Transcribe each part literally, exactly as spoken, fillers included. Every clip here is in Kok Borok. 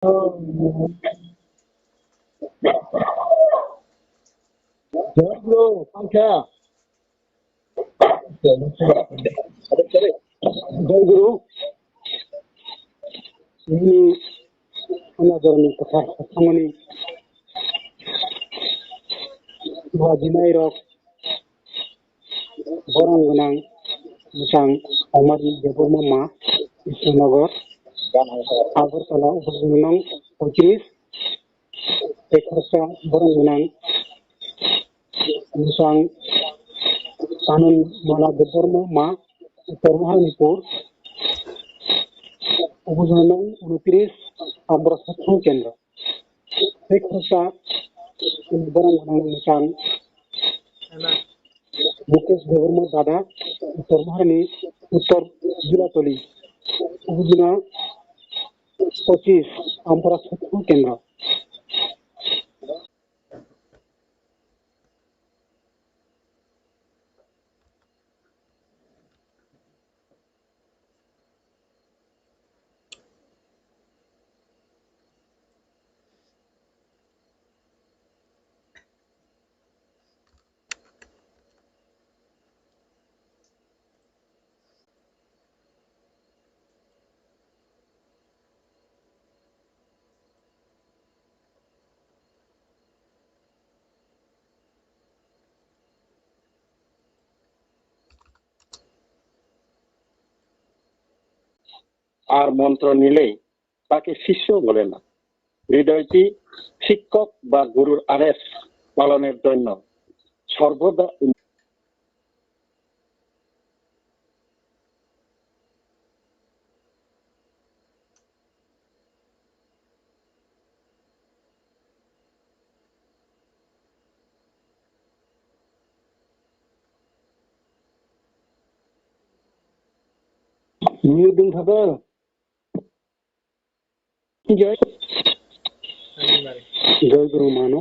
Jai Guru, Pankha. Jai Guru. Ini anajarni kotha thangmani wajinai rok borong gwnang mwchang Omari Debbarma Ma Iswanagar Agartala Upazila nang poitris. Tei khoroksa borok gwnang bwsang Kanun Mala Debbarma Ma Uttor Maharanipur, Upazila nang unotris, Ambra Sathang Kendra. Tei khoroksa borok gwnang bwsang Mukesh Debbarma Dada Uttor Maharani Uttor Jilatoli, Upazila pochis, Ambra Sathang Kendra. আর মন্ত্র নিলেই তাকে শিষ্য বলে না। হৃদয়টি শিক্ষক বা গুরুর আদেশ পালনের জন্য সর্বদা উন- Mute wng thaka. Joy. Joy Guru mano.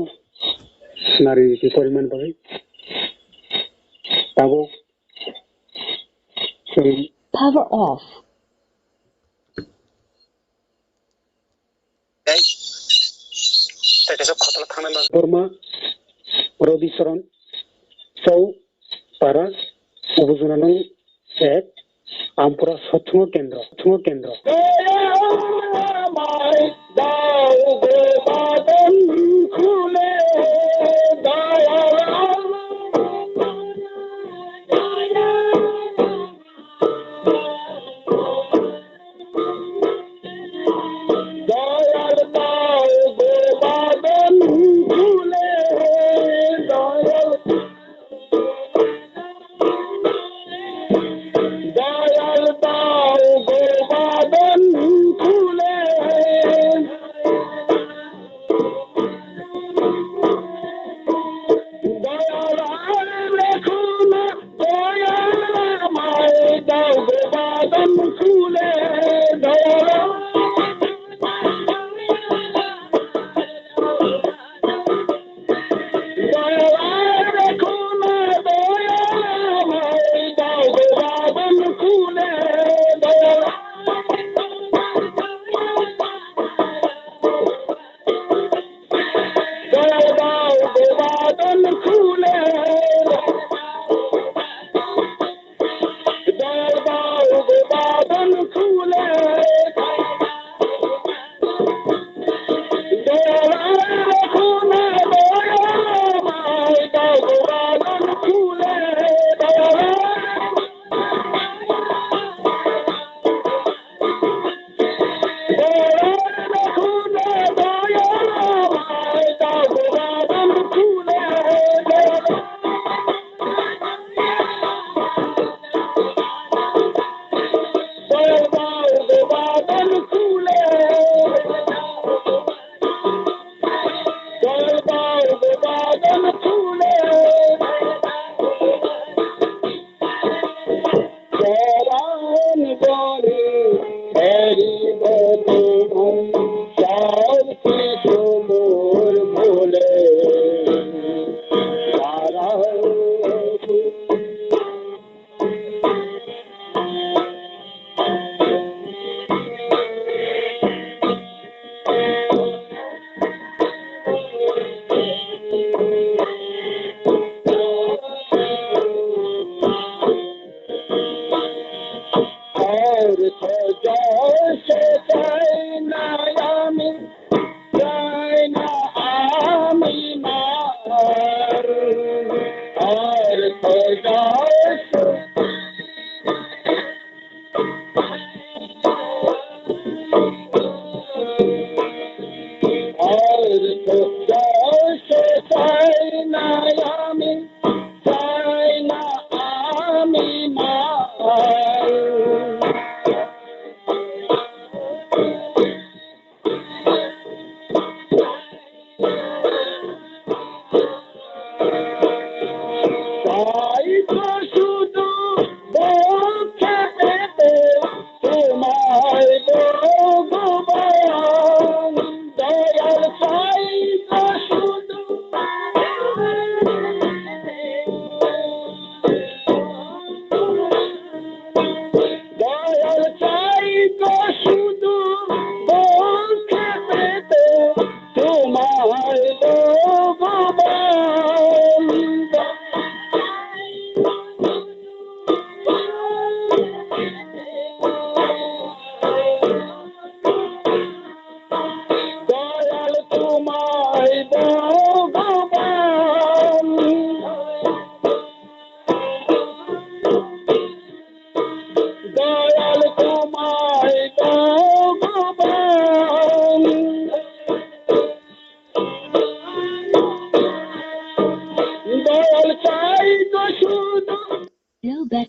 Nari recording man bagwi. Tabuk. Power off. Borma, Robi Soron, Sau, Para, Ubujuna nung, Ek, Ampura Sothungo Kendro, Sothungo Kendro.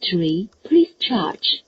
battery, please charge.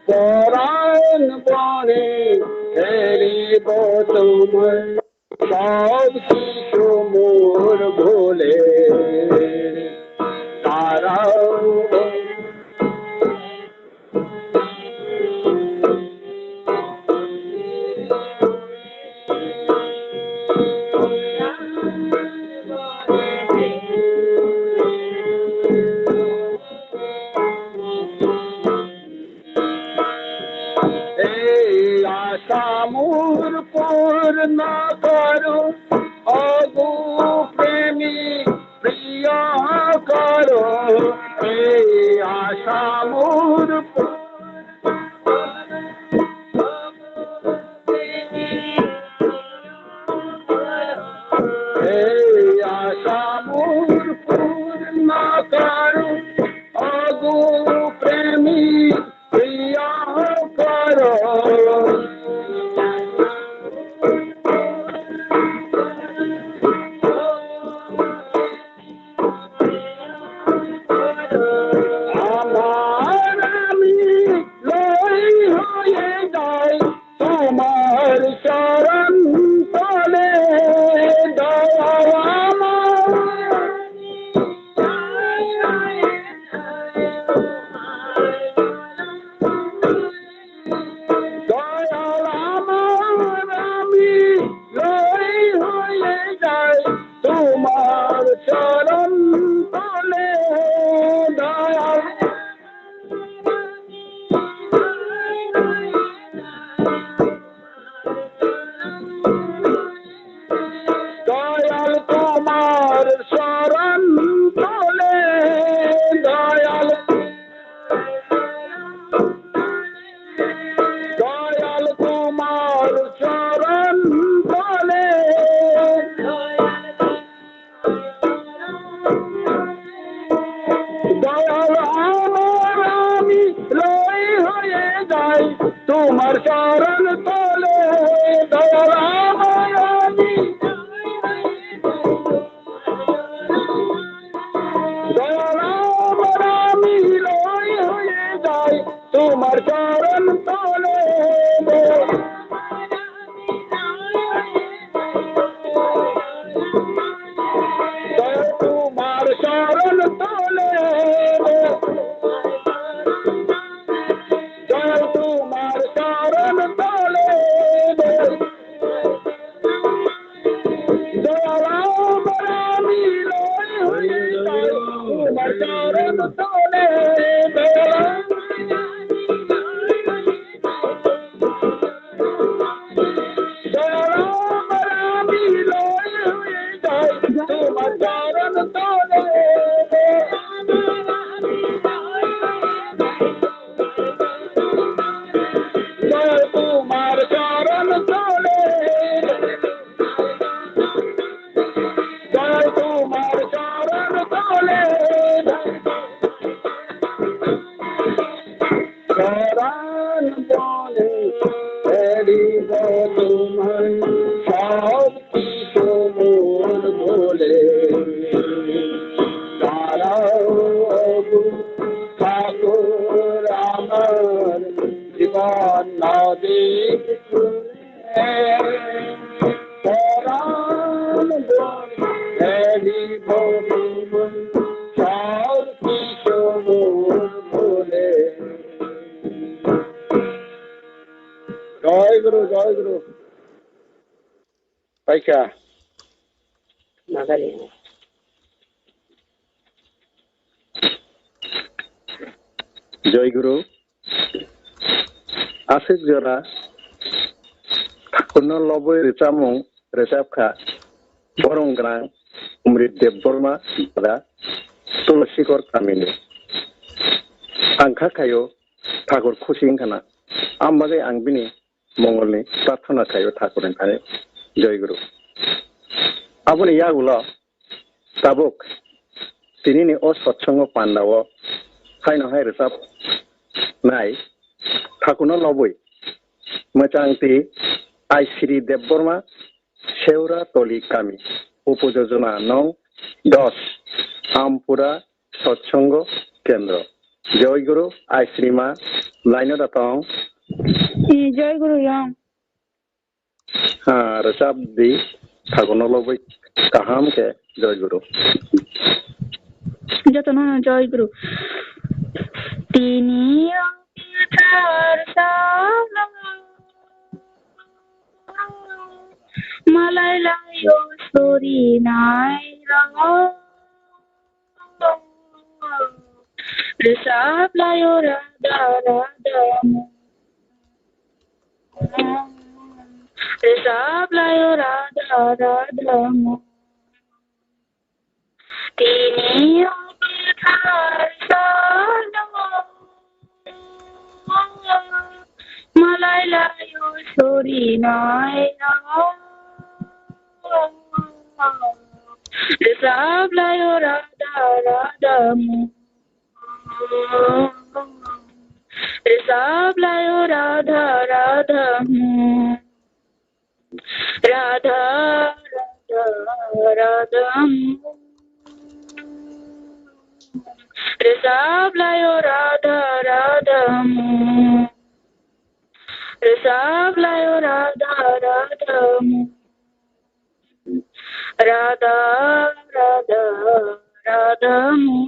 Poran boni heri bo tumar, sob kichu mur bhule tara. Ei Ashamur purna karo, ogu premi priya karo. Ei Ashamur Ei Ashamur purna karo, ogu premi priya karo. Amar ami loi hoye jai, tomar charan tole dayal amar. Dayal amar ami loi hoye jai, tomar charan tole dayal. Dayal tomar charan tole, dayal Dayal tomar charan tole. Dayal amar ami loi hoye jai, tomar charan tole. Dayal amar ami Dayal amar ami loi hoye jai, tomar charan tole. Dayal tomar charan tole. Dayal tomar charan tole. Dayal amar ami loi hoye jai, tomar charan tole. Dayal amar ami loi hoye jai, tomar charan tole. Dayal tomar charan tole. Dayal tomar charan tole. Charan bole, heri bo tumhar, sob kichu mur bhule. Tarao Thakur amar, Jai Guru, Jai Guru. Paikha. Jai Guru. Aswk jora Thakurno lobwi rwchapmung rwchapkha borong gwnang Umrit Debbarma, Dada Tulasikor kamini. Ang kha khaio Thakur khusi wngkhana, ang bagwi ang bini mongolni prarthana khaio Thakurni thani. Jai Guru. Aboni yagulo tabuk tinini o sotsongo pandao haino hai rwchapnai Thakurno lobwi mwchangtwi Aisiri Debbarma, Seura Toli kami, Upo Jojona nong dos, Ampura Sotsongo Kendro. Jai Guru, Aisiri ma, laino da tong. Eh, Jai Guru yong. Ha, rwchap di, Thakurno lobwi kaham khe Jai Guru. Jotono no Jai Guru. Tini o kwthar salo malai laio suri nai rao. Rwchap laio Radha Radha mo. Rwchap laio Radha Radha mo. Tini o kwthar salo malai laio suri nai rao. Rwchap laio Radha Radha mo. Rwchap laio Radha Radha mo. Radha Radha Radha mo. Rwchap laio Radha Radha mo. Rwchap laio Radha Radha mo. Radha Radha Radha mo.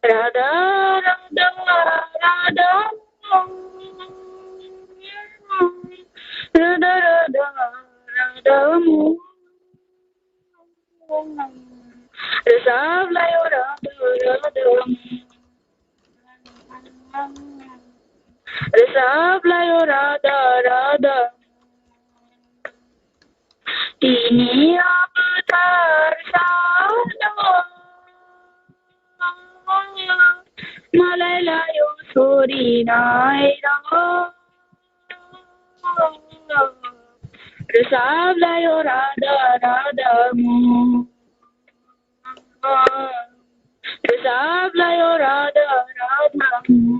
Radha Radha Radha mo. Radha Radha Radha mo. Rwchap laio Radha Radha mo. Rwchap laio Radha Radha. Tini o kwthar salo malai laio suri nai rao. Rwchap laio Radha Radha mo. Rwchap laio Radha Radha mo.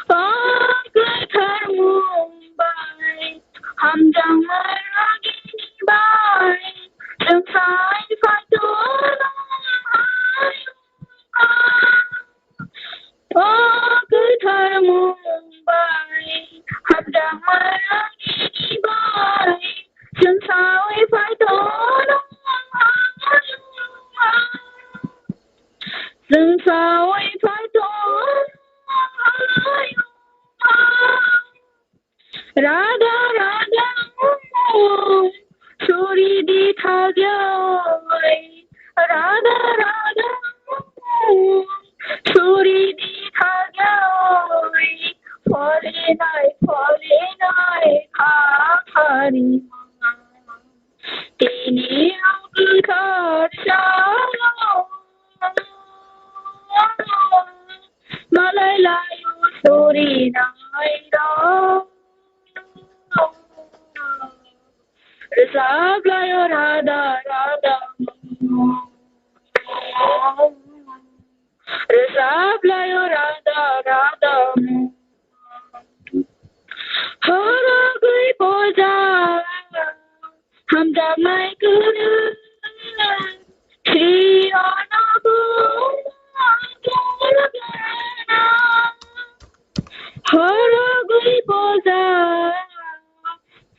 O kwthar mung bai hamjakmani bai chwng sai phai tongno hai. O kwthar mung bai hamjakmani bai chwng sai phai tongno hai. Chwng saui phai tong. Radha, Radha, suri di thagyoi. Radha, Radha, suri di thagyoi. Phole nai, phole nai, kha khari. Tini ang kwthar salo malai laio suri nai rok. Rwchap laio Radha Radha. Rwchap laio Radha Radha. Horogwi poja hamjaknai kwrwi Sri Ono Horogwi poja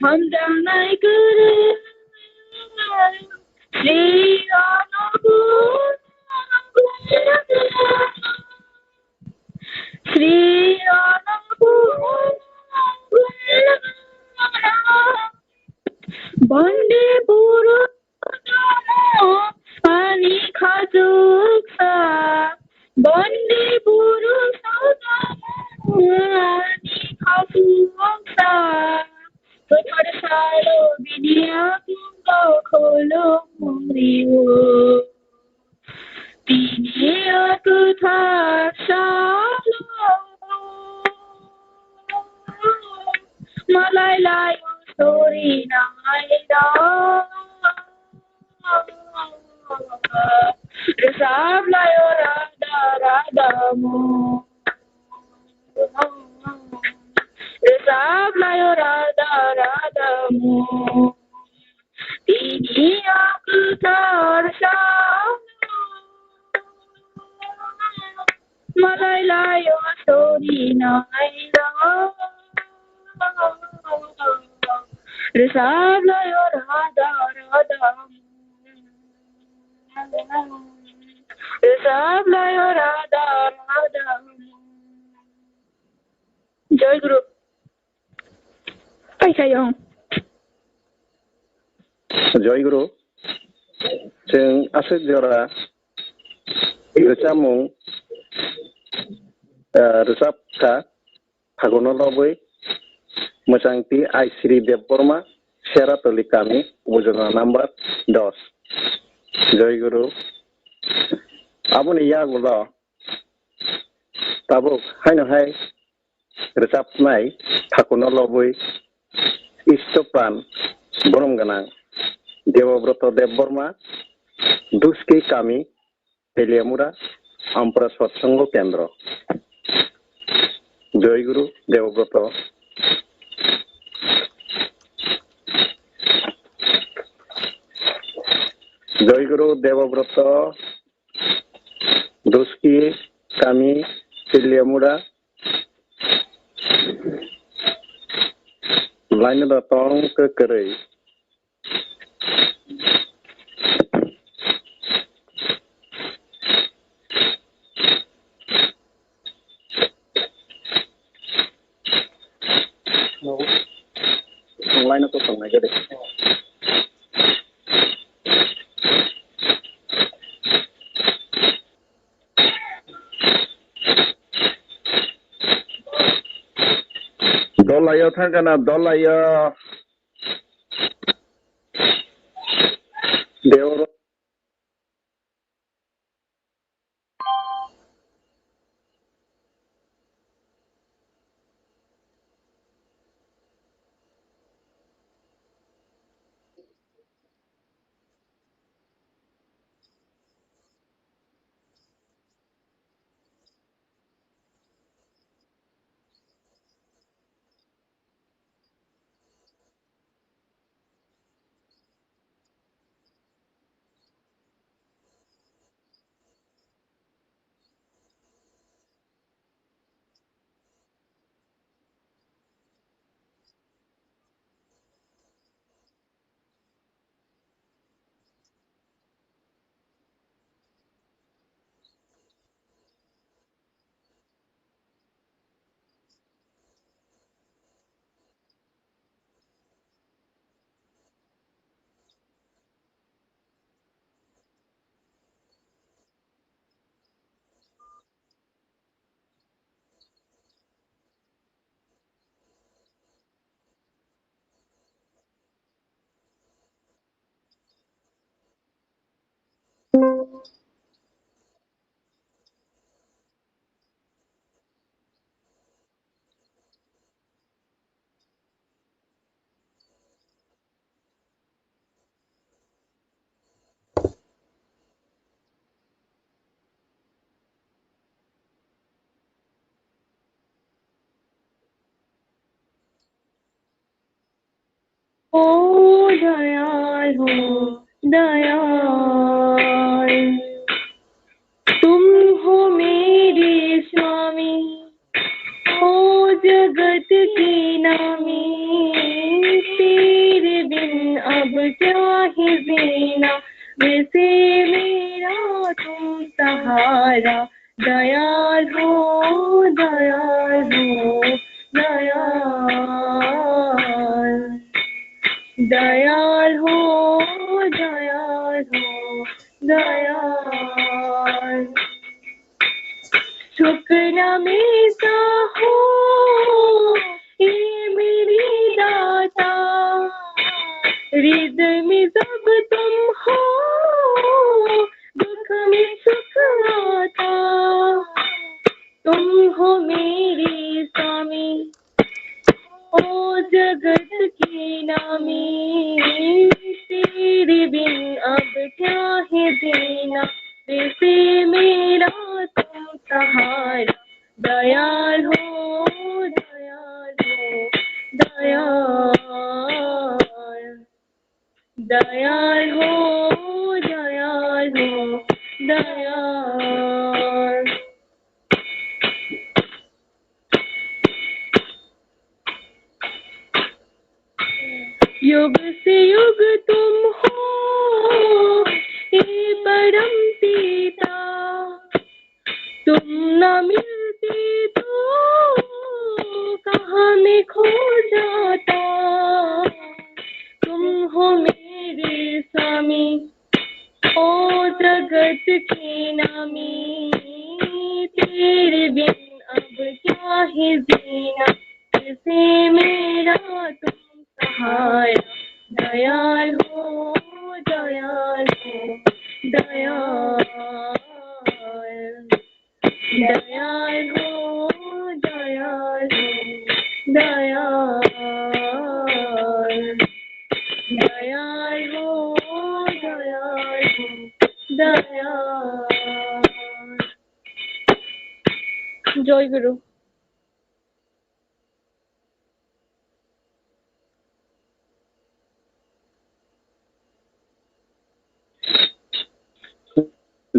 Hamjaknai kwrwi Sri Anapurna. Sri Anapurna. Bande Purushottama ani khachuksa. Bande Purushottama ani khachuksa. Kwthar salo bini akhungo khulumrio. Tini o kwthar salo malai lai o sori nai da. Rwchap lai o Radha Radha mo. Rwchap lai o Radha Radha mo. Tini o kwthar salo malai lai o sori nai da. Rwchap lai o Radha Radha. Rwchap lai o Radha Radha. Joy Guru. Paisayong. Joy Guru. Chwng aswk jora rwchapmung, ah, rwchap kha. Phaguno lobwi mwchangtwi Aisiri Debbarma, Seratoli kami, ubojona number dos. Joy Guru. Aboni yagulo tabuk haino hai rwchapnai Phaguno lobwi Istopran borom gwnang Debobroto Debbarma, Duski kami, Teliamura, Ampura Satsongo Kendro. Joy Guru Debobroto. Joy Guru Debobroto, Duski kami, Teliamura, laino da tong kwrwi. Online ko tongnai gede. Dolayo thangkana, dolayo. Deoro. ओ दयाल हो दयाल, तुम हो मेरे स्वामी, ओ जगत के नामी, क्या है जीना वैसे मेरा तुम सहारा। दयाल हो, दयाल हो, दयाल। दयाल हो, दयाल हो, दयाल। सुख न मिलता हो ये मेरे दाता, हृदय में जब तुम हो, दुख में सुख आता। तुम हो मेरे स्वामी, ओ जगत के नामी, तेरे बिन अब क्या है जीना, वैसे मेरा तुम सहारा। दयाल हो, दयाल हो, दयाल। दयाल हो, दयाल हो, दयाल। युग से युग तुम हो, हे परम पिता। तुम ना मिलते तो कहाँ मैं खो जाता। तुम हो मेरे स्वामी, ओ जगत के नामी। तेरे बिन अब क्या है जीना, वैसे मेरा तुम सहारा। दयाल हो, दयाल हो, दयाल। दयाल हो, दयाल हो, दयाल। दयाल हो, दयाल हो, दयाल। জয় গুরু।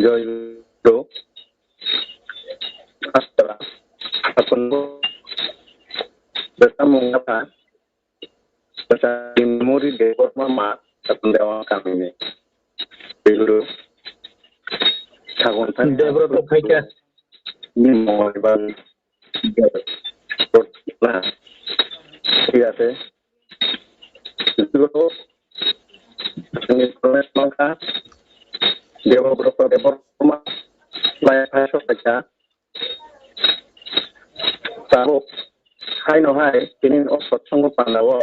জয় গুরু। আচ্ছা, এখন বেটা মঙ্গা বেটা মেমোরি দেবর মামা এখন দেওয়া কামিনে। জয় গুরু। ঠাকুর থানি দেবর তো খাইকা। নি মঙ্গলবার। ঠিক আছে। Debabrata Debbarma, lai phai sok kha. Tabuk haino hai tini o satsongo pandao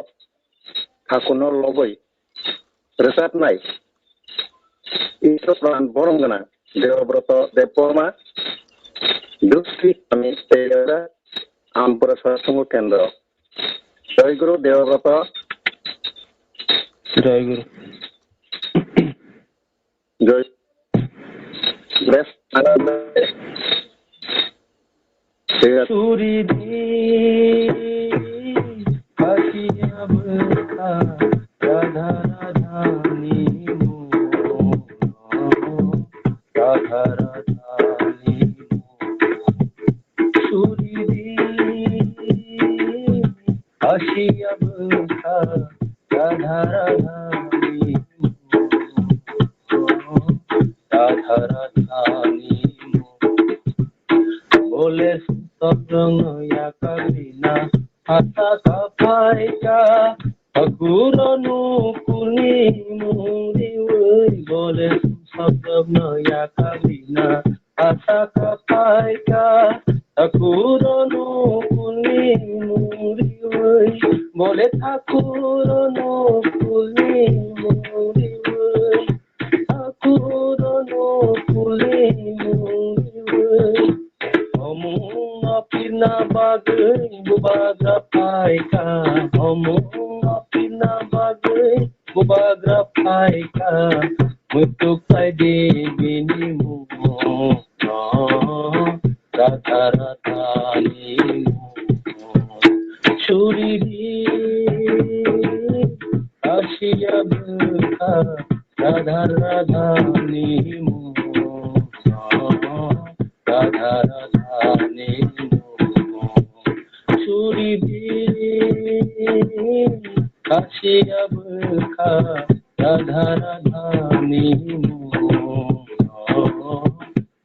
thakuno lobwi rwchapnai Iswar pran borom gwnang Debabrata Debbarma, Dukti Swami tei Amprasad Satsongo Kendro. Jai Guru Debabrata. Jai Guru. Jai. Best. Suri di hasiya bwkha, Radha Radha ni mung, Radha Radha ni mung. Suri di hasiya bwkha, Radha Radha ni mung, Radha Radha ni mung. Bole sumsok rwngno yakarina hata kaphaika, Thakurno kulni mung riwi. Bole sumsok rwngno yakarina hata kaphaika, Thakurno kulni mung riwi. Bole Thakurno kulni mung riwi. Thakurno kulni mung riwi. Omung apirna bagwi bubagra phaikha. Omung apirna bagwi bubagra phaikha. Muituk khlai di bini mung. Radha Radha ni mung. Suri di hasiya bwkha, Radha Radha ni mung, Radha Radha ni mung. Suri di hasiya bwkha, Radha Radha ni mung,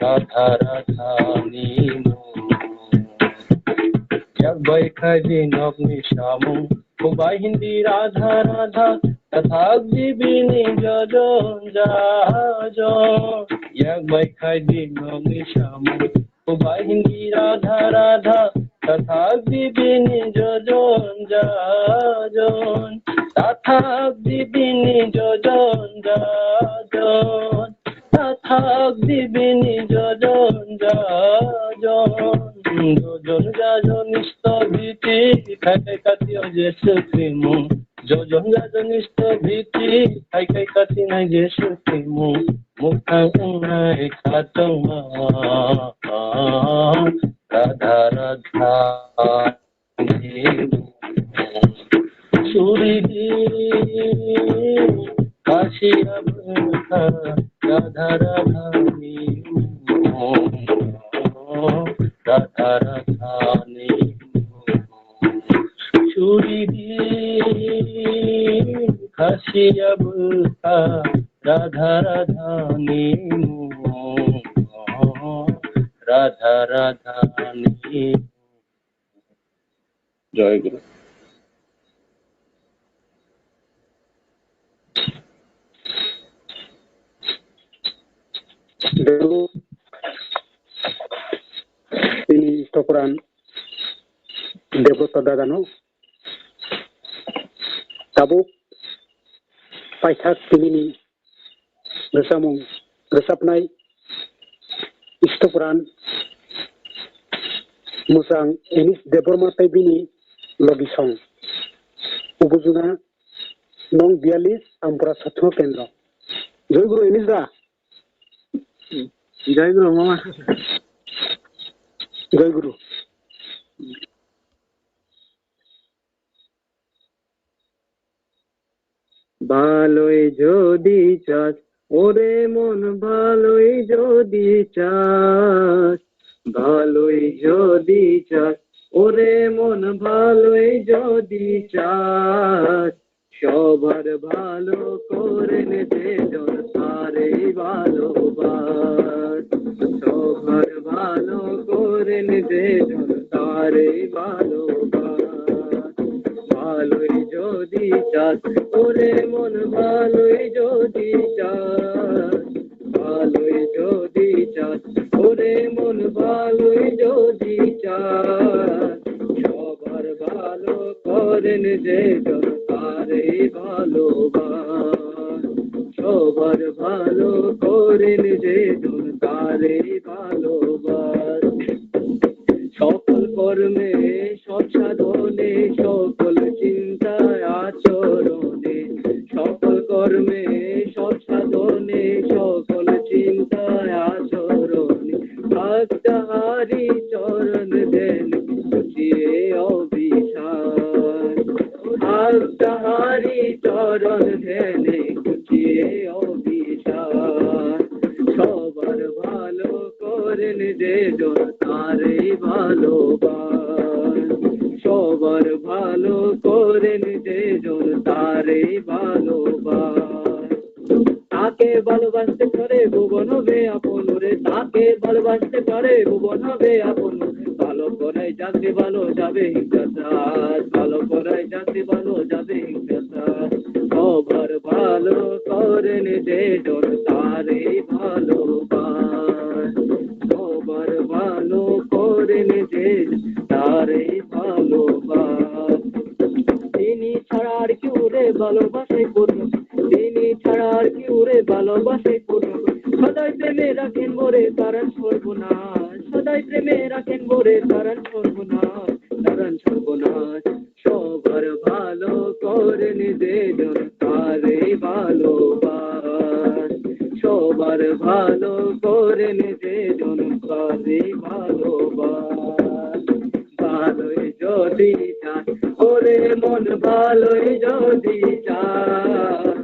Radha Radha ni mung. Yak bai khai di nok ni samung, kubai hindi Radha Radha, tathak di bini jojon jajon. Yak bai khai di nok ni samung, kubai hindi Radha Radha, tathak di bini jojon jajon. Tathak di bini jojon jajon. Tathak di bini jojon jajon. Jojon jajon istobiti, khai khai kati o Jesu twi mung. Jojon jajon istobiti, khai khai kati nai Jesu twi mung. Mukhang wngnai khatungma, Radha Radha. Churi di kasia bwkha, Radha Radha ni mung, Radha Radha ni mung. Churi di kasia bwkha, Radha Radha ni mung, Radha Radha ni mung. Jai Guru. Guru, tini Istopuran Debrota dadano tabuk paithak tinini rwchapmung rwchapnai Istopuran Musang Enis Debbarma tei bini logisong. Ubujuna nong bialis Ampura Sotho Kendro. Jai Guru Enis da. Jai Guru mama. Jai Guru. Baloi jodi chas, ore mon baloi jodi chas, baloi jodi chas, ore mon baloi jodi chas, সবার ভালো করেন যে জন তারে ভালোবাস, সবার ভালো করেন যে জন তারে ভালোবাস। ভালোই যদি চাস, ওরে মন ভালোই যদি চাস, ভালোই যদি চাস, ওরে মন ভালোই যদি চাস, সবার ভালো করেন যে জন তারে ভালোবাস, সবার ভালো করেন যে জন তারে ভালোবাস। সকল কর্মে সৎ সাধনে, সকল চিন্তায় আচরণে, সকল কর্মে সৎ সাধনে, সকল চিন্তায় আচরণে, থাক তাহারি চরণ ধ্যানে ঘুচিয়ে অভিশাপ, থাক তাহারি চরণ ধ্যানে ঘুচিয়ে অভিশাপ। সবার ভালো করেন যে জন তারে ভালোবাস, সবার ভালো করেন যে জন তারে ভালোবাস। তাকে ভালোবাসতে পারে ভুবন হবে আপন রে, তাকে ভালোবাসতে পারে ভুবন হবে আপন রে। ভালো করাই যাকে ভালো যাবে হিংসাচার, ভালো করাই যাকে ভালো যাবে হিংসাচার। সবার ভালো করেন যে জন তারে ভালোবাস, সবার ভালো করেন যে জন তারে ভালোবাস। তিনি ছাড়া আর কেউ রে ভালোবাসায় পূর্ণ, তিনি ছাড়া আর কেউ রে ভালোবাসায় পূর্ণ। সদাই প্রেমে রাখেন মোরে তারান সর্বনাশ, সদাই প্রেমে রাখেন মোরে তারান সর্বনাশ, তারান সর্বনাশ। সবার ভালো করেন যে জন তারে ভালোবাস, সবার ভালো করেন যে জন তারে ভালোবাস। ভালোই যদি চাস, ওরে মন ভালোই যদি চাস,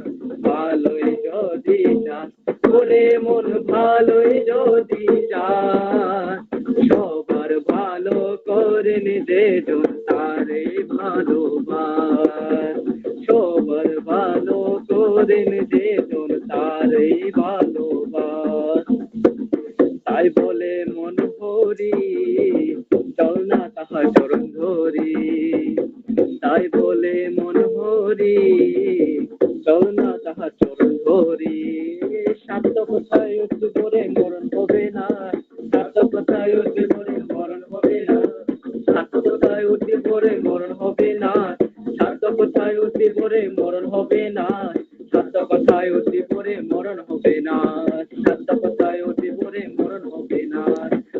ভালোই যদি চাস, ওরে মন ভালোই যদি চাস, সবার ভালো করেন যে জন তারে ভালোবাস, সবার ভালো করেন যে ভালোবাস। তাই বলে মন হরি, চল না তাহার চরণ ধরি। তাই বলে মন হরি, চল না তাহার চরণ ধরি। সার্থকতায় অতি পরে মরণ হবে না। সার্থকতায় অতি পরে মরণ হবে না। সার্থকতায় অতি পরে মরণ হবে না। সার্থকতায় অতি পরে মরণ হবে না। সার্থকতায় অতি পরে মরণ হবে না। সার্থকতায় অতি পরে মরণ হবে না।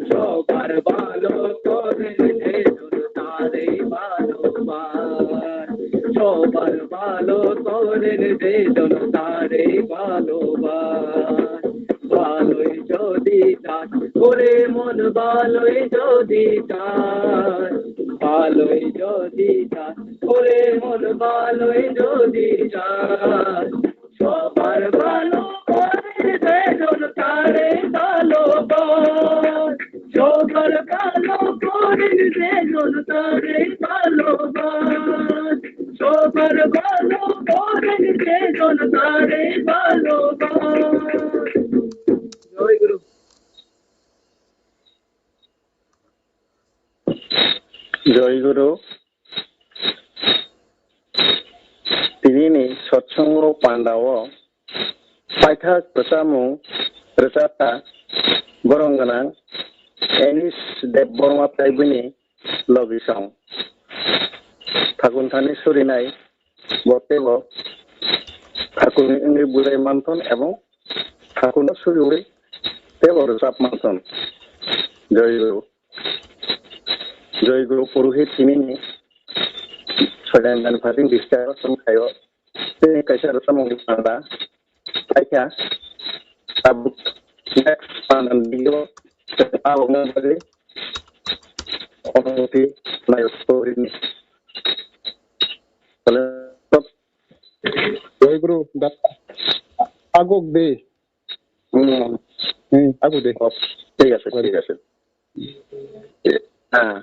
সবার ভালো করেন যে জন তারে ভালোবাস। সবার ভালো করেন যে জন তারে ভালোবাস। ভালোই যদি চাস, ওরে মন ভালোই যদি চাস, ভালোই যদি চাস, ওরে মন ভালোই যদি চাস, সবার ভালো করে যে জন তারে ভালোবাস। সবার ভালো করে যে জন তারে ভালোবাস। সবার ভালো করে যে জন তারে ভালোবাস। জয় গুরু। Joy Guru, tinini sotsongo pandao paithak rwchapmung rwchapta borom gwnang Anish Debbarma tei bini logisong. Phagun thani surinai bo teibo phakunni wngwi bujai manthon ebong phakunno suriwi teibo rwchap manthon. Joy Guru. Joy Guru Purohit tinini Soidan Ganphating district o chwng khaio. Tei kaisa rwchapmung ni panda paikha. Tabuk next panda ni video tabuk na bagwi onoti nayo story ni. Joy Guru, da-, aguk de. Hmm. Hmm, aguk de. Oh, ঠিক আছে, ঠিক আছে. হ্যাঁ।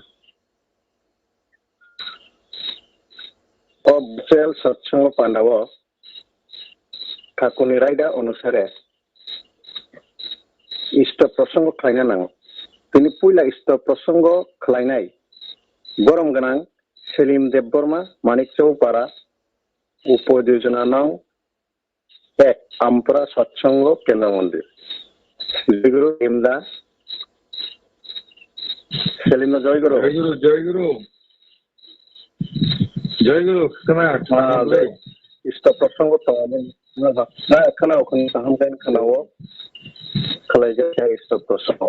O Bsel satsang pandao, Thakurni raida onusare isto prosongo khlaina nango. Tini puila isto prosongo khlainai borom gwnang Selim Debbarma, Manik Chowpara, Upo Jojona nong ek Ampra Satsang Kendra Mandir. Joy Guru Imda. Selim no Joy Guru. Joy Guru, Joy Guru. Joy Guru, khna, khna, ah, khna. Joy. Isto prosongo to, na, na, khna, khna, kaham kain khna o. Khalai ja kya isto prosongo.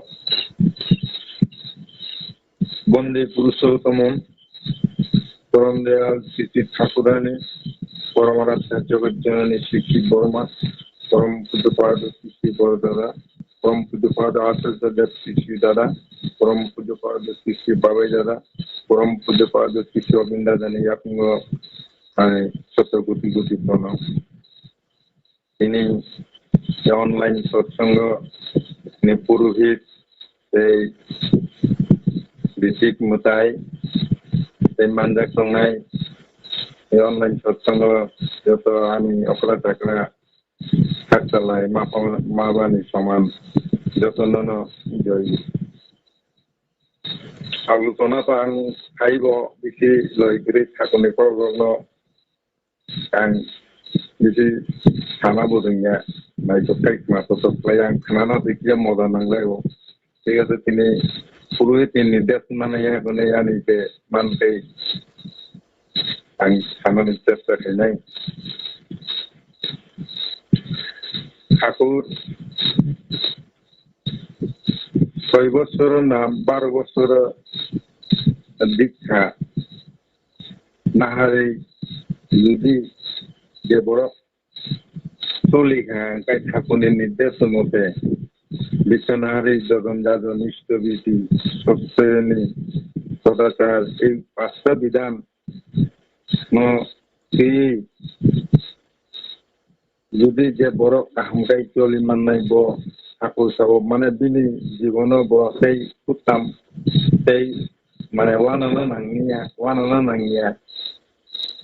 Bonde Purushottomam, Porom Dayal Sri Sri Thakurani, Porom Aradhya Jagat Janani Sri Sri Borma, Porom Pujapad Sri Sri Boro Dada, Porom Pujapad Acharya Dev Sri Sri Dada, Porom Pujapad Sri Sri Babai Dada, Porom Pujapad Sri Sri Obin Dada ni yakungo, ai, soto guti guti prono. Tini online satsang ni purohit tei bisik mwtai tei manjak tongnai tei online satsang joto ani okra chakra khakchalai ma bani soman joto nono joy. Aluchona to ang khaibo bisi loi gri thakuni kokrokno. Ang bisi sana bo rwngya, naithok khai khna totok khlai ang khnana twi khe moja nanglaio. Thik ase, tini phuru tini desh mane ya hone ani te man tei ang sanani chesta khainai. Thakur soi bosor na baro bosor dikha naharwi jodi je borok choli kha, hwnkhe Thakurni nirdesh mote Biswanaharwi, Jojon Jajon, Istobiti, Sosteni, Sodachar, ei pasta bidhan no twi Jodi je borok kaham khe choli mannai, bo hakur sabo, mane bini jibono bo tei uttam tei mane uanana nangya, uanana nangya,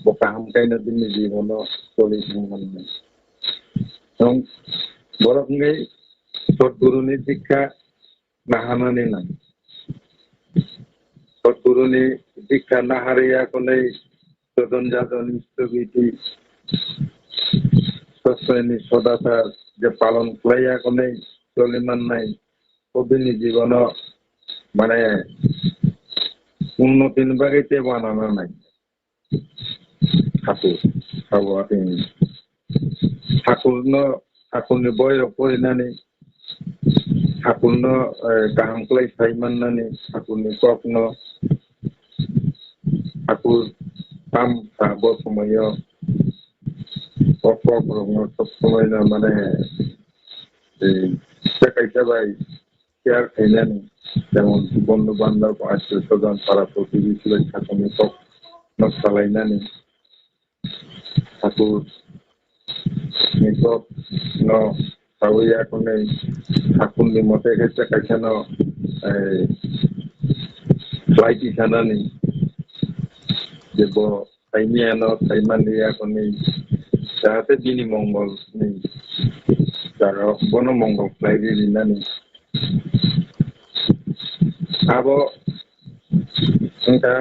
bo kaham khe no bini jibono choli thang mannai. Tong Borok wngwi Sadguruni dikha naharnani nang. Sadguruni dikha nahariya hwnwi jojon jajon isthobiti sosreni sodachar je palon khlaiya hwnwi choli mannai, o bini jibono mane unnotini bagwi tei uanana nai. Thakur, sabo atwng. Thakurno, Thakurni boirok porinani, Thakurno, eh, kaham khlai sai mannani, Thakurni kokno, Thakur tam sabo somoyo, o kokrokno sob somoino mane, eh, tei kaisa bai share khainani, jemon bondhu bandhob, atmiyo swajon, para protibesi bai sakni kok no salainani, thakur ni kok no sawi ya hwnwi thakur ni mote khe kaisa no, eh, khlai tisanani, je bo saimiyano saimanliya hwnwi, jahate bini mongol ni jaga bono mongol khlai rinani. Abo wngkha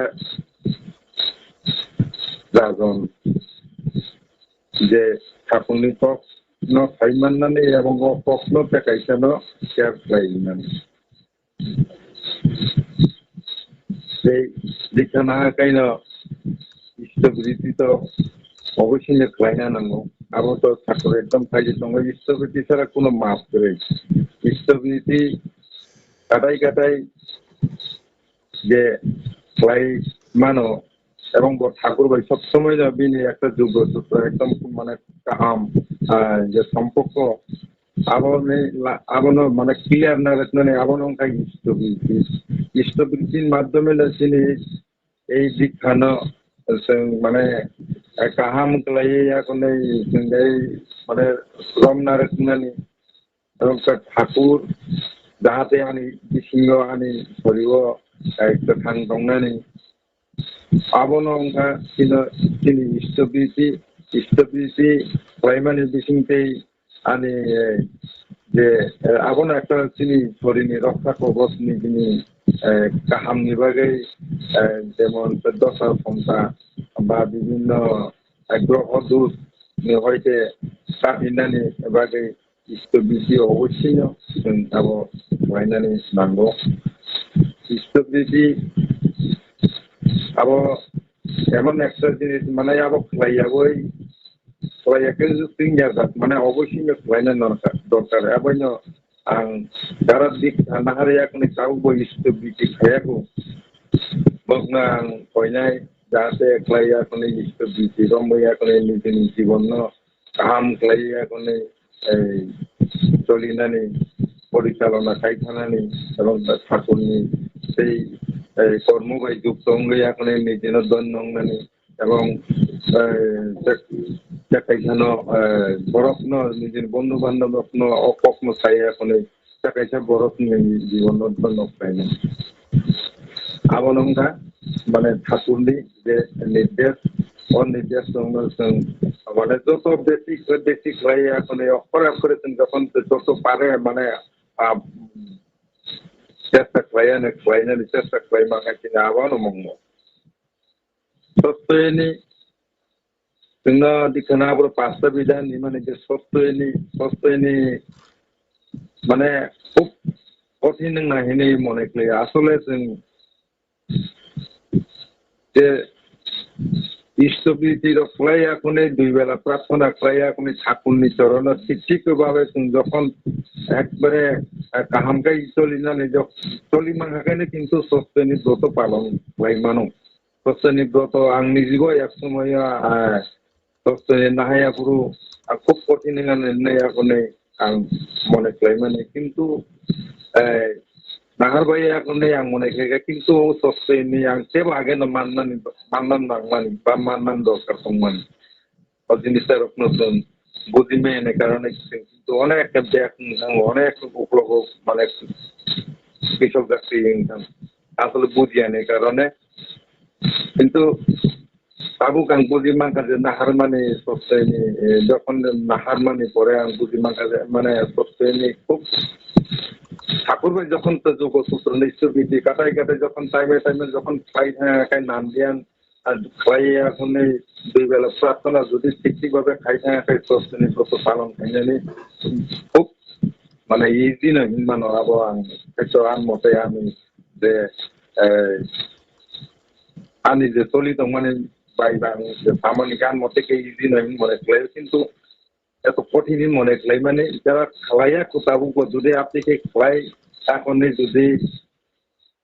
jajon je thakurni kok no saimannani abo kok no tei kaisa no share khlai rinani. Tei dikha naha kaino stability to oboisino khlaina nango. Abo to thakur ekdom khaidi tongo, stability sara kuno maap kwrwi. Stability katai katai je khlai mano, ebong bo thakur bai sob somoi no bini ekta jugro sutro ekdom mane kaham, ah, je somporko Aboni la-, abono mane clear na rwknani abono wngkha stability. Stability ni madhyome no chini ei dikhano chwng mane kaham khlaiwi yakonwi chwng ei mane romna rwknani. Wngkha thakur jahate ani bisingo ani sorio kwthang tongnani. Abono wngkha chini, chini stability, stability khlaimani bising tei ani, eh, je, eh, abono ekta chini sorini roksa kobos ni bini, eh, kahamni bagwi, eh, jemon dosa somsa ba bibhinno, eh, groho dus ni hoite kahinani bagwi stability oboisino chwng abo khlainani nango. Stability abo emon ekta jinis, mane, abo khlai yagwi, khlai yakhe chwng yajak, mane, oboisino khlaina norkha, dorkar. Aboino ang jara dik nahar yakni tabukbo stability khayago. Bokno ang koinai jahate khlai yakni stability romwi yakni nijini jibonno kaham khlai ya hwnwi, eh, cholinani, porichalona khai thanani, ebong thakurni tei, eh, kormo bai jukto wngwi ya hwnwi nijino don nongnani, ebong, eh, je, je kaisano, eh, borokno, nijini bondhu bandhobokno o kokno sai ya hwnwi, tei kaisa borokni jibono bono khlainai. Abono wngkha, mane, thakurni je nirdesh, o nirdesh wngno chwng, mane, joto basic, basic khlai ya, mane, okhore okhore chwng jokhon joto pare, mane, ah, chesta khlai ya, khlainani chesta khlai mangkha chini abono mungno. Sosteni chwngno dikhana abro pasta bidhan ni mane je sosteni, sosteni mane khub kothin wngna hinwi mone khlai. Asole chwng je istobiti rok khlai ya khunwi, dui bela prarthana khlai ya khunwi, thakurni chorono thik thik bhabe chwng jokhon ekbare, eh, kaham khai choli nani jok-, choli mankha khe kintu sosteni broto palon khlai mano. Sosteni broto ang nijibo ek somoyo, ah, sosteni nahaya phuru, ah, khub kothin wngya nai, nai akhunwi ang mone khlaimani. Kintu, eh, nahar bai akhunwi ang mone khlaikha, kintu sosteni ang tebo ageno mannani, mannan nangmani, ba mannan dorkar tongmani. O jinisrokno chwng bujimani karone chwng kintu onek bek wngkha, onek uklogo mane kwisok jakti wngkha. Asole bujiyani karone kintu Tabuk ang buji mankha je naharmani sosteni, eh, jokhon naharmani pore ang buji mankha je, mane, sosteni khub thakur bai jokhon to jogo sutro ni subidi katai katai jokhon time time jokhon khai thang kai namdiyan, ar khlai ya hwnwi dui bela prarthana jodi thik thik bhabe khai thang kai sosteni sosto palon khainani khub, mane, easy no hinmano abo ang, haiso ang mote ani je, eh, ani je choli tongmani bai bang je samani gan mote khe easy no hin mone khlai, kintu eto kothin hin mone khlai mani jara khlaiya ko tabuk bo jodi apni khe khlai, ta hwnwi jodi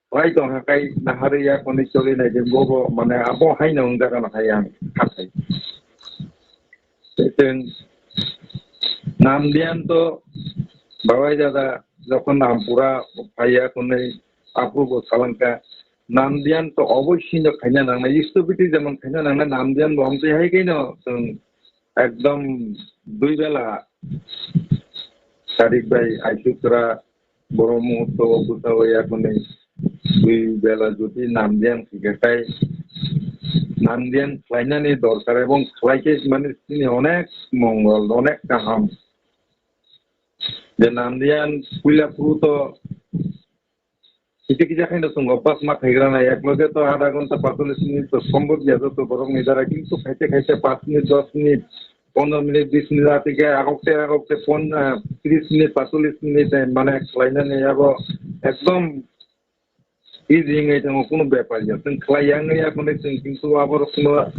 khlai tong kha kai naharwi ya hwnwi choli nai de bo bo mane abo hai no wng jaga no hai ang kha khai. Tei chwng namdiyan to babai dada jokhon nampura phaiya hwnwi aphuru bo salangkha, namdiyan to oboisino khaina nangnai, stupidity jemon khaina nangnai, namdiyan bo amtwi hai khe no chwng ekdom dui bela sarik bai aisukra boro muhurto o bwsao ya hwnwi dui bela jodi namdiyan khaikha kai namdiyan khlainani dorkar ebong khlaikhe mane chini onek mongol, onek kaham. Je namdiyan puila phuru to kisa kisa khaino chwng obas ma khaigrana, ek loge to adha ghonta pacholis minute to sombhob ya joto borokni dara, kintu khaite khaite panch minute, dos minute, pondro minute, bis minute, atike agokte agokte pon-, ah, tris minute, pacholis minute, eh, mane khlainani abo ekdom easy wngwi thango, kunu bepar ya. Chwng khlai ya wngwi ya hwnwi chwng kintu aborokno,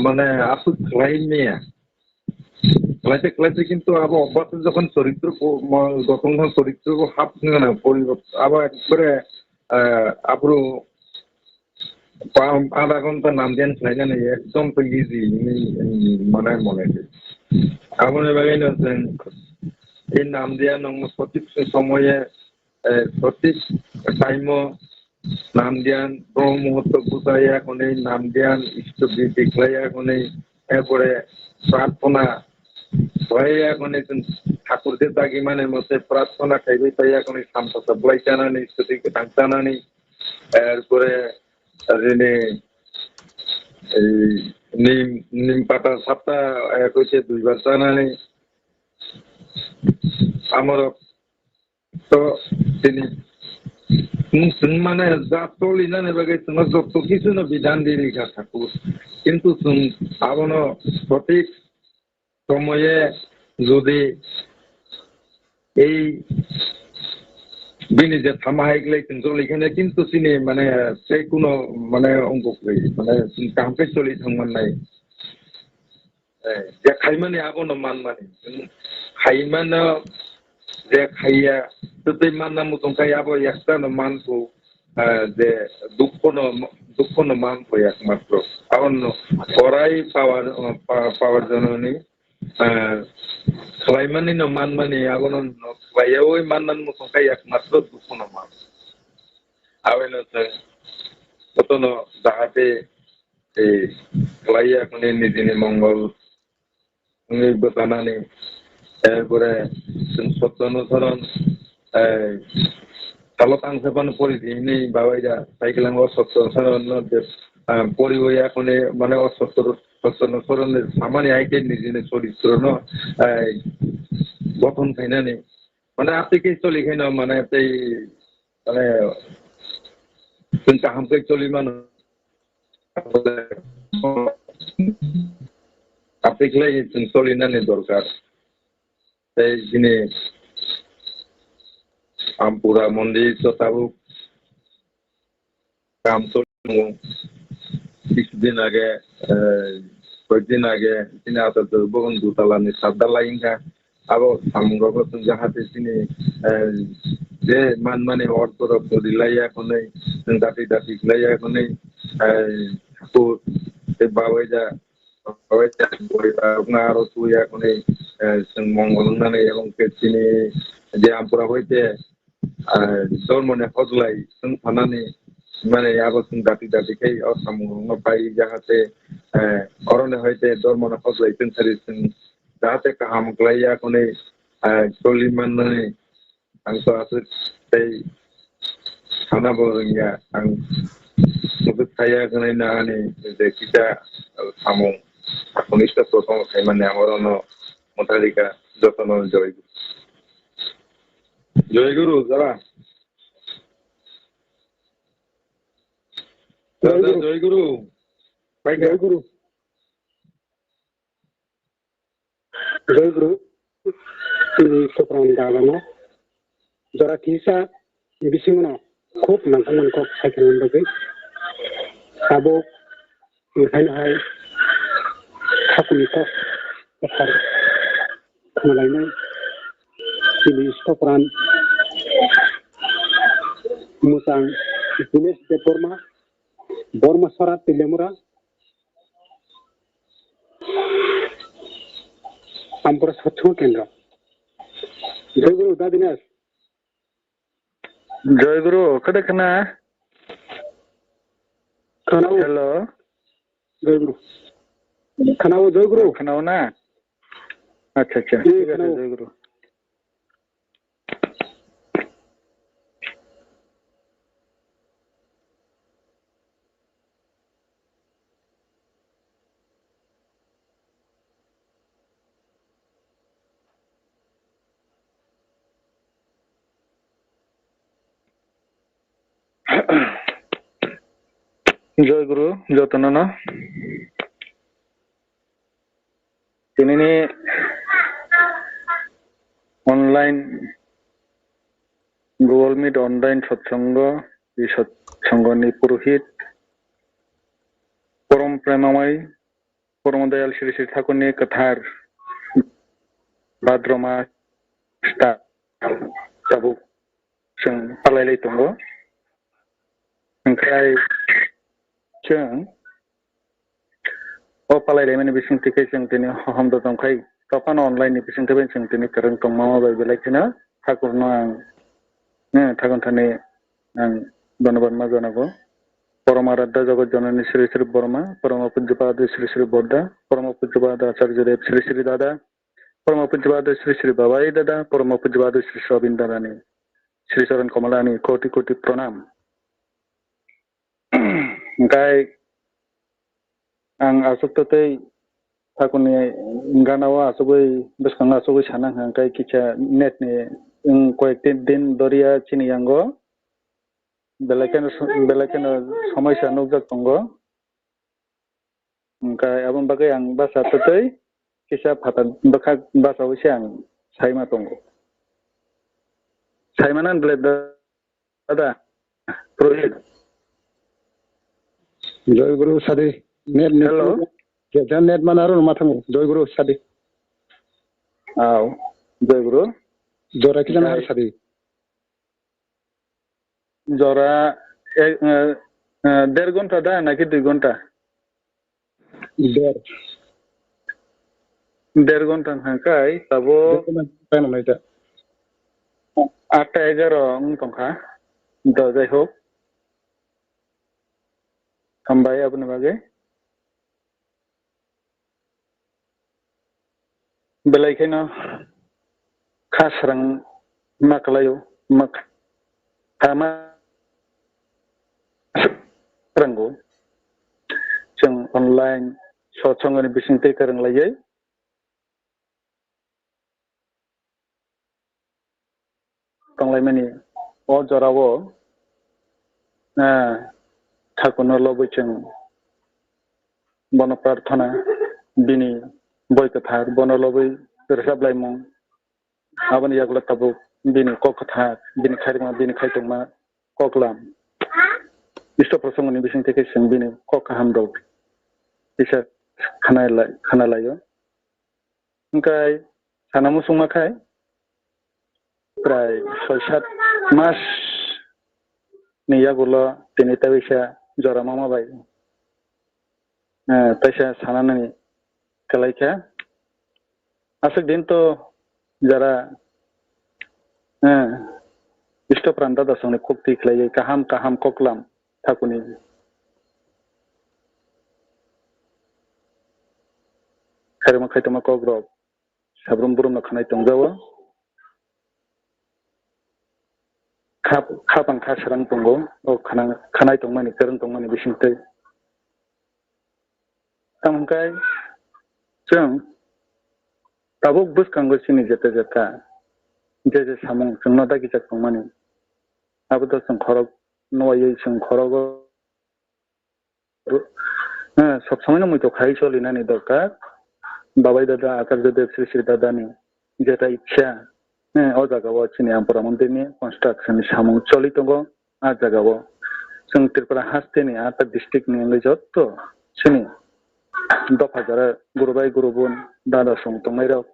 mane, aswk khlai maya. Khlaite khlaite kintu abo obvas jokhon choritro bo, mo-, jokhon jokhon choritro bo hap wngna poribo, abo ekbare, eh, aphuru pa-, adha ghonta namdiyan khlainani ekdom to easy hinwi, mm, mane mone khe. Aboni bagwino chwng ei namdiyan no sothik somoye, eh, sothik time o namdiyan, Brahma muhurto bujaya hwnwi namdiyan, istubri tikhlaya hwnwi, erpore prarthana khlaiya hwnwi chwng thakur je dagi mane mote prarthana khaiwi taiya hwnwi samsasa bwlai chanani, istubri kwthang chanani, erpore rini ei nim, nim pata sapta, eh, koise duibar chanani, amorok to tini chwng, chwng mane ja choli nani bagwi chwngno jotto kisu no bidhan di rikha thakur. Kintu chwng abono sothik somoye jodi ei bini je thama hai glai chwng choli khane kintu chini mane tei kuno mane ongkuk ri mane chwng kaham khe choli thang mannai. Eh, je khaimani abono manmani. Khaimano je khaiya, tei manna muchung khai abo extra no manku, eh, je dukho no, dukho no manku ekmatro. Abono korai power, eh, pa-, power jononi, eh, khlaimani no manmani abono no khlaiyawi manna muchung khai ekmatro dukho no man. Abono se, kotono jahate eh, khlaiya hwnwi nijini mongol wngwi bwchanani, erpore chwng sotto anusoron, eh, salo tangsa phano pori di hwnwi babai da cycle o sotto anusoron no je, ah, poriwi ya hwnwi mane o sotto, sotto anusoron samani hai khe nijini choritro no, eh, gothon khainani. Mane, apni khe choli khaino, mane, tei, mane, chwng kaham khe choli mano. Apni khlai chwng choli nani dorkar. Tei chini Ampura mondir to tabuk kam choli tongo. Kisudin age, eh, koyekdin age, chini Atal Turu Bhaban dutala ni sat dalai wngkha. Abo samung rogo chwng jahate chini, eh, je manmani ortho rok to rilaiya hwnwi, chwng dati dati khlaiya hwnwi, eh, thakur tei babai da, babai da, babai da, aro tuya hwnwi, eh, chwng mongol wngnani, ebong khe chini je Ampura hoite, ah, dormoni hojlai chwng phanani, mane abo chwng dati dati khai o samungrokno pai jahate, eh, oroni hoite dormoni hojlai chwng sari chwng jahate kaham khlaiya hwnwi, eh, choli mannani ang to aswk tei sana bo rwngya ang. Muchuk thaya hwnwi nangani je kisa samung, sakuni stop prothom khaimani ang orono mwtharika jotono joy. Joy Guru, jora. Joy Guru. Joy Guru. Joy Guru. Joy Guru, tini Sopran Dalano jora kisa bisingono khub nangkukmani kok saikha bagwi tabuk, haino hai thakuni kok kwthar khwnalainai tini Sopran mwchang Dinesh Debbarma, Borma Sora Tilemura, Ampura Satsuma Kendra. Joy Guru, Dadinas. Joy Guru, kada kana? Kana o. Hello. Joy Guru. Kana o, Joy Guru. Kana o na? Acha, acha. Ye, thik ache, kana o. Joy Guru. Joy Guru, jotono no. Tinini online Google Meet online satsongo, i satsongoni purohit Porom Premamai, Porom Dayal Sri Sri Thakurni kwthar Bhadroma style tabuk chwng palailai tongo. Hwnkhe chwng o palailaimani bisingtwi khe chwng tini hohom dodom khai, tophano online ni bisingtwi bai chwng tini kwrwng tongma bai belai kheno Thakurno ang, eh, Thakur thani ang dhonobad ma janago. Porom Aradhya Jagat Janani Sri Sri Borma, Porom Pujya Padu Sri Sri Bodda, Porom Pujya Padu Acharya Dev Sri Sri Dada, Porom Pujya Padu Sri Sri Babai Dada, Porom Pujya Padu Sri Sri Robin Dadani, Sri Charan Kamalani koti koti pranam. Hwnkhe ang aswk tei Thakurni gana o aswkwi, bwskango aswkwi sana hwnkha, hwnkhe kisa net ni, wng, koyek din, din doriya chini yango belai kheno, belai kheno somoisa nukjak tongo. Hwnkhe aboni bagwi ang basa tei kisa phatar bwkhak basaui se ang saima tongo. Saimano belai da-, dada, Rohit. Joy Guru sadi. Net, net. Hello. Je, je net mana aro ma thango. Joy Guru sadi. Aw, Joy Guru. Jora kisa na har sadi. Jora ek, eh, eh, der ghonta da naki dui ghonta? Der. Der ghonta hwnkha kai, tabuk Der ghonta time naita. Atta egaro wng tongkha. Do, jai hok. Hambai aboni bagwi. Belai kheno kha srang ma kwlaio, ma kha ma srango. Chwng online satsongoni bisingtwi kwrwng laiwi tonglaimani o jorao, eh, Thakurno lobwi chwng bono prarthana, bini boi kwthar, bono lobwi rwchap laimung, aboni yagulo tabuk bini kok kwthar, bini khairokma, bini khaitokma koklam. Isto prosongoni bisingtwi khe chwng bini kok kaham rok kisa khana lai-, khana laio. Hwnkhe sana muchungma khai prai soi sat mas ni yagulo tini tei waisa jora mama bai, eh, teisa sanani kwlai kha. Aswk din to jara, eh, Isto Pran Dada songni kok twi khlaiwi kaham kaham koklam Thakuni khairokma khaitokma kokrok sabrum burumno khanai tongjago. Kha, kha Khapang kha srang tongo, o khana-, khanai tongmani, kwrwng tongmani bisingtwi. Tamo hwnkhe chwng tabuk bwskango chini jeta jeta je je samung chwngno dagijak tongmani, abo to chwng khorok nuwaiwi chwng khorogo Eh, sob somoino muitok khai cholinani dorkar. Babai dada, Akar dada, Sri Sri dadani jeta ichha, eh, o jagao chini Ampura mondirni construction ni samung choli tongo. A jagao chwng Tripura hasteni ata district ni wngwi jotto chini dopha jora gurubai gurubun dada song tongnairok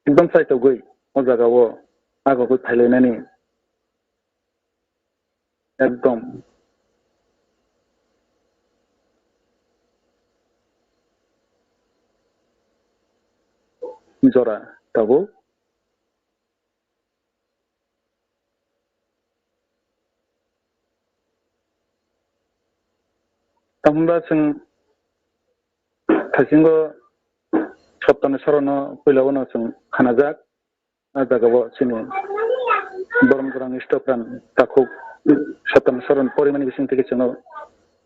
ekdom chaitogwi o jagao agogwi phailainani ekdom jora tabuk. Tamo hwnba chwng thaisingo Saptani Sorono puila bono chwng khanajak. A jagao chini Borom Gorang Istopran takhuk Saptani Soron porimani bising teke chwngno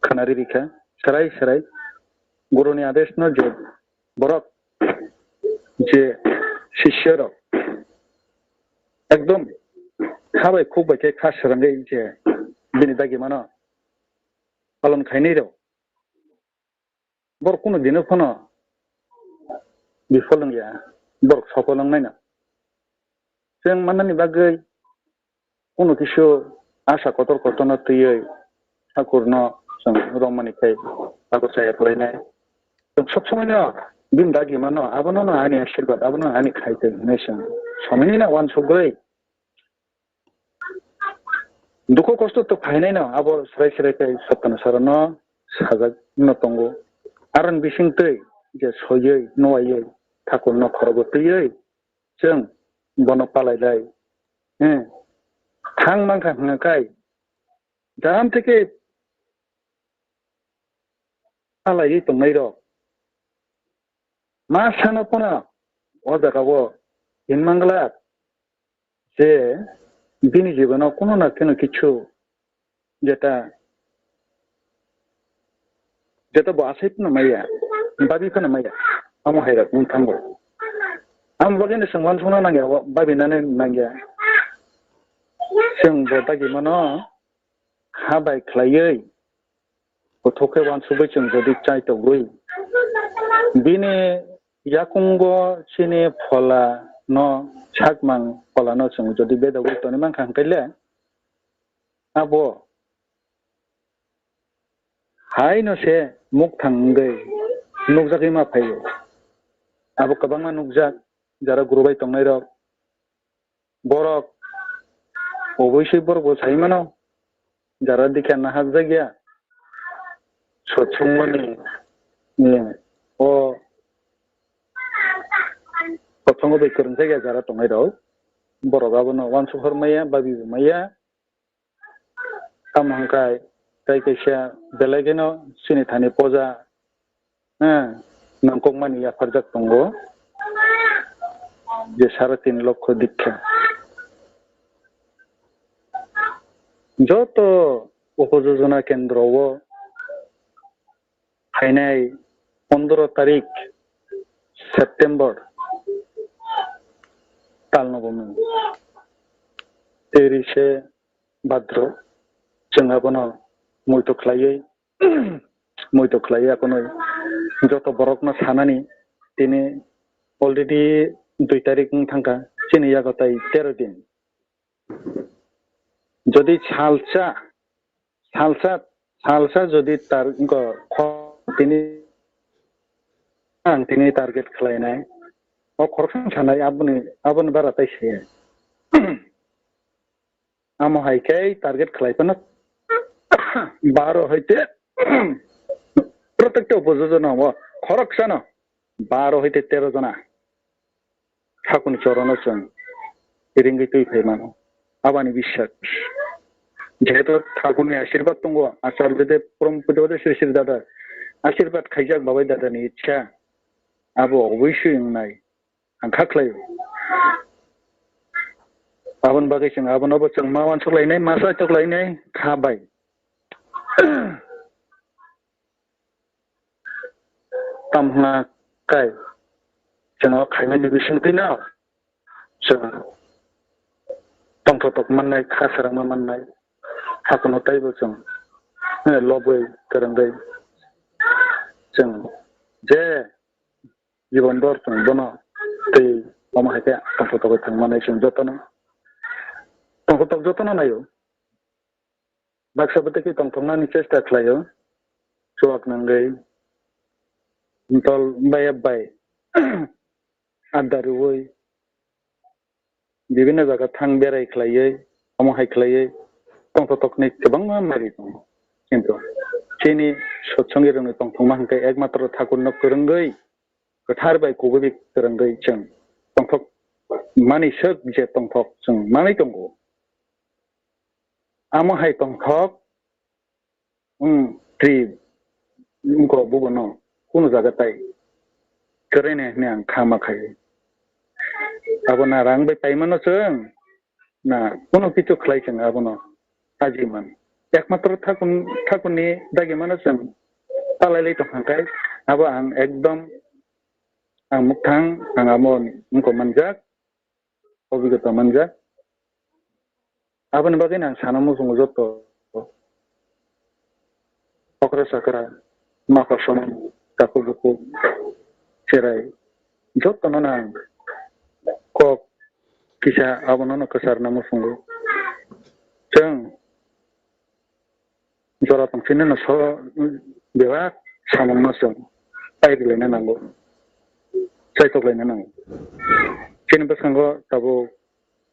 khana riri kha. Serai serai Guruni adeshno je borok je sisya rok ekdom kha bai khuk bai khe kha swrangwi je bini dagimano palon khainai rok borok kunu dino phano bifol wngya, borok sofol wngnaino. Chwng mannani bagwi kunu kisu asa kotor kotorno twiwi Thakurno chwng romani khai abo chaya kwlainai. Chwng sob somoino bini dagimano, abono no ani asirwad, abono ani khaitwi hinwi chwng somoino uansugwi dukhu kosto to phainaino abo serai serai khai Saptani Sorono sajak no tongo. Aroni bisingtwi je soiwi, nuwaiwi, Thakurno khorogo twiwi chwng bono palailai. Hmm. Thang mankha hwnka khai jaham theke palaiwi tongnairok ma sano phano o jagao hinmangla je bini jibono kuno na keno kichu jeta, jeta bo asai phano maya, babi phano maya, amo hairok wng thango. Amo bagwino chwng uansukna nangya, babi nani nangya. Chwng bo dagimano ha bai khlaiwi kuthuk khe uansugwi chwng jodi chaitogwi bini yakungo chini phola no, sakmang phola no chwng jodi bedogwi toni mankha hwnkhe le abo haino se mukthang wngwi nukjagwi ma phaio. Abo kwbangma nukjak, jara gurubai tongnairok, borok obwswi borok bo sai mano, jara dikha nahakjakya sochungmani, eh, o kothongo bai kwrwngjakya jara tongnairok, borok abono uansuk hor maya, babi bo maya. Tamo hwnkhai tei kaisa belai kheno chini thani poja, eh, nangkukmani yapharjak tongo je sare tin lokho dikha. Joto upojojona kendro o phainai pondro tarik September tal no bo mung tei ri se Bhadro, chwng abono muitu khlaiwi, muitu khlaiwi akonwi joto borokno sanani tini already dui tarik wng thangkha, chini yago tai tero din. Jodi salsa, salsa, salsa jodi tar-, ko-, tini ang tini target khlainai, o khoroksa sanai aboni, aboni bara tai se. Amo hai khe target khlai phano baro hai te protective opposition o khoroksano baro hai te tero jona Thakurni chorono chwng ringwi twi phai mano. Aboni biswas. Jehetu Thakurni asirwad tongo, Acharya Dev Param Pujya Sri Sri Dada asirwad khaijak babai dadani ichha abo obwswi wngnai. Ang kha khlaio. Aboni bagwi chwng abono bo chwng ma uansuk lainai, ma saitok lainai kha bai. Tamo hwnkha kai chwng o khaimani bisingtwi no chwng tongthotok mannai, kha swrangma mannai, hakuno teibo chwng, eh, lobwi kwrwngwi chwng je jibon bor chwng bono tei omo hai khe tongthotok thwng mannai chwng jotono. Tongthotok jotono naio. Baksa bwtwi khe tongthoknani chesta khlaio, chuak nangwi, tol bai bai adda rwui, bibinno jaga thang berai khlaiwi, omo hai khlaiwi tongthothokni kwbangma mari tongo. Kintu chini sotsongirokni tongthokma hwnkhe ekmatro Thakurno kwrwngwi, kwthar bai kubui kwrwngwi chwng tongthok mani swk je tongthok chwng manwi tongo. Amo hai tongthok, wng tri wngkok bubono kunu jaga tai kwrwini hwnwi ang kha ma khai. Abo na rang bai paimano chwng, na kunu kichu khlai chwng abono ajiman. Ekmatro Thakur, Thakurni dagimano chwng talailai tongkha khe abo ang ekdom ang mwkhang ang amo wngkok manjak. Obigota manjak. Aboni bagwi ang sana muchungo joto okra chakra, ma kosom, takhuk bukhuk, cherai, jotono ang kok kisa abono no kwcharna muchungo. Chwng jora tongphino no so bebak samungno chwng pai rwlaina nango, chaitok laina nango. Chini bwskango tabuk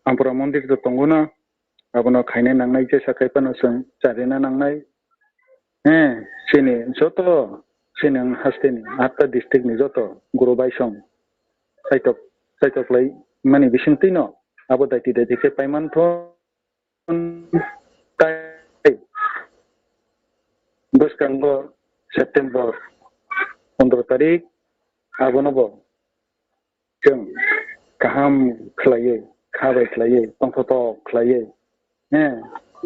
Ampura mondir to tongo no, abono khaina nangnai, jesa khai phano chwng charina nangnai. He, chini joto, chini ang hasteni atta district ni joto guru bai song chaitok, chaitok lai mani bisingtwi no abo daiti daiti khe paiman tho. Tai bwskango September pondro tarik, abono bo chwng kaham khlaiwi, kha bai khlaiwi, tongthotok khlaiwi, he,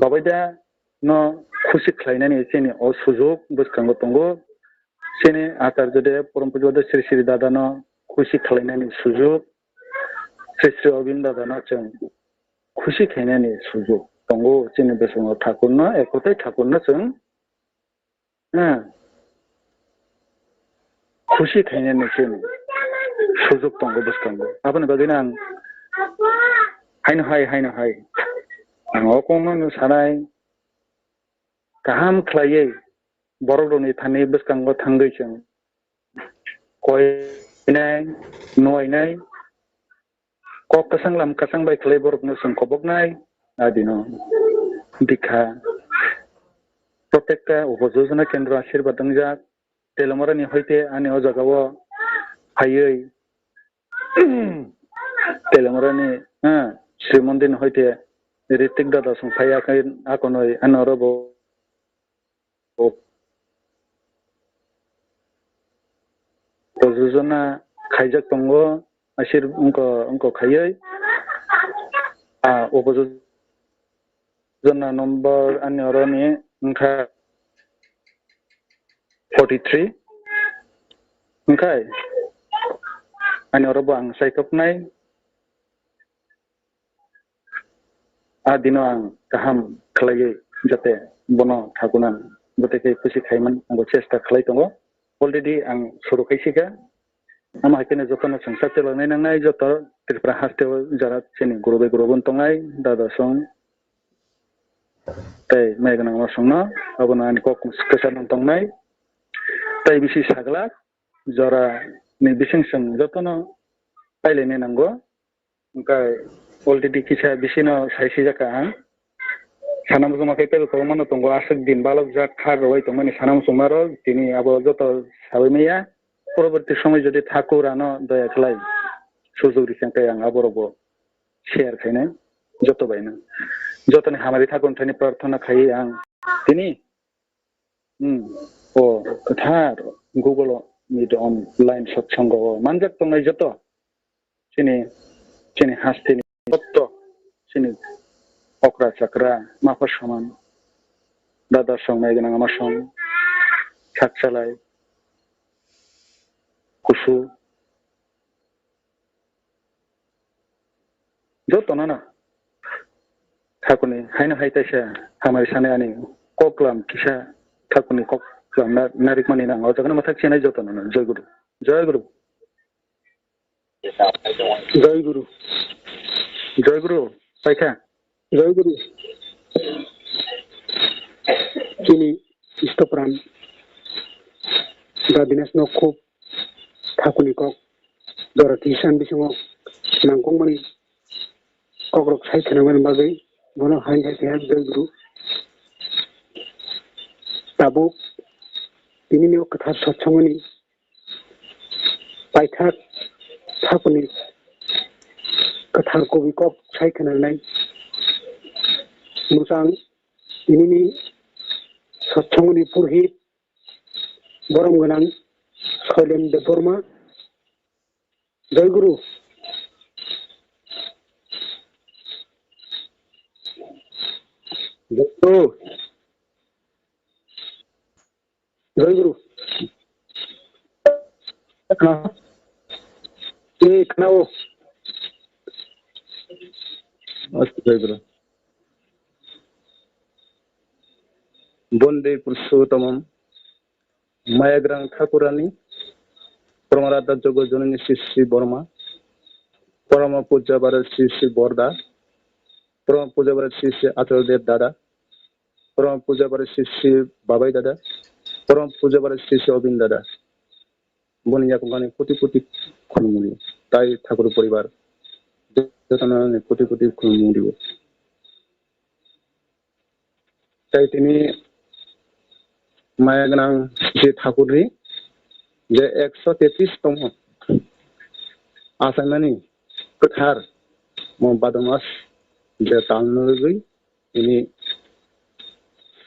babai da no khusi khlainani chini o sujok bwskango tongo. Chini Acharya Dev, Porom Pujya Sri Sri Dadano khusi khlainani sujok, Sri Sri Obindo Dadano chwng khusi khainani sujok tongo. Chini bwskango Thakurno, ekotwi Thakurno chwng, eh, khusi khainani chwng sujok tongo bwskango. Aboni bagwino ang haino hai, haino hai. Ang o kokno sanai, kaham khlaiwi borok rokni thani bwskango thangwi chwng koinai, nuainai, kok kwchang lam kwchang bai khlai borokno chwng koboknai, adino dikha protekta upojojona kendro ashirbad wngjak, Telamorani hoite ani o jagao phaiwi Telamorani, ha, Sri Mondir ni hoite Ritik Dada song phai akonoi ano oro bo upojojona khaijak tongo, asir wngko, wngko khaiwi. A upojojona number ani oroni wngkha forty three. Wngkhai ani oro bo ang saitoknai. A dino ang kaham khlaiwi jate bono thakunan bwtwi khe khusi khaiman ang bo chesta khlai tongo. Already ang suru khaisi kha. Amo hai kheno jotono chwng chakti langnai nangnai joto Tripura hasteo jara chini guru bai guru bon tongnai dada song tei mai gwnang ma songno abono ani kok kwchar nang tongnai tei bisi saglak jora ni bising chwng jotono pailainai nango. Hwnkhe already kisa bisino sai sijak ang. Sana muchungma khe teibo kwbangmano tongo, aswk din balokjak kha rwui tongmani sana muchungmarok, tini abo joto saui maya. Poroborti somoi jodi Thakur ano doya khlai, sujok rikha khe ang aborokbo share khainai joto baino. Jotoni hamari Thakur thani prarthana khaiwi ang tini, hmm, o kwthar Google Meet online satsongo o manjak tongnai joto. Chini, chini hasteni joto, chini okra chakra, mapha soman, dada song, mai gwnang ama song, sak salai, kusu, joto no no. Thakurni haino hai taisa hamari sanai ani koklam kisa Thakurni koklam na-, narikmani nang o jaga no mwthak chenai joto no no. Joy Guru. Joy Guru. Joy Guru. Joy Guru. Paikha. Joy Guru. Chini Istopran Da Dinesh no khub Thakurni kok jora tisan bisingo nangkukmani kokrok sai khwnamani bagwi bono hai hai khe Joy Guru. Tabuk tinini o kwthar sotsongmani paithak Thakurni kwthar kubui kok sai khwnanai mwchang tinini sotsongmani purhit borom gwnang Soilen Debbarma. Joy Guru. Joy Guru. Joy Guru. Khna-, eh, khna-o. Acha, Joy Guru. Bonde Purushottamam. Mayagrang Thakurani, Paramaradhya Jogo Jonini Sri Sri Borma, Parama Pujya Bare Sri Sri Borda, Parama Pujya Bare Sri Sri Achal Dev Dada, Parama Pujya Bare Sri Sri Babai Dada, Parama Pujya Bare Sri Sri Obin Dada. Boni yakung ani koti koti khulumuni, tai Thakur poribar, jotono ani koti koti khulumuni. Tai tini maya gwnang je Thakurni je ekso tetris tongmo achaimani kwthar mo Bhador mas je talno rwgwi tini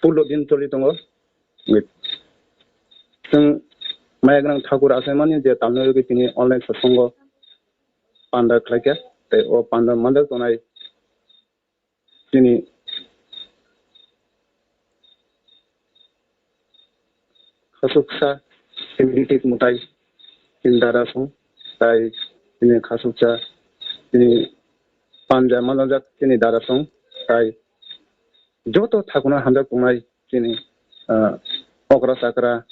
pullo din choli tongo. Chwng maya gwnang Thakur achaimani je talno rwgwi tini online satsongo panda khlaikha, tei o panda mandal tonai chini khasuksa Timidik Mutai, chini dada song, tai chini khasuksa chini panja manajak chini dada song, tai joto Thakurno hamjak tongnai chini, ah, okra chakra,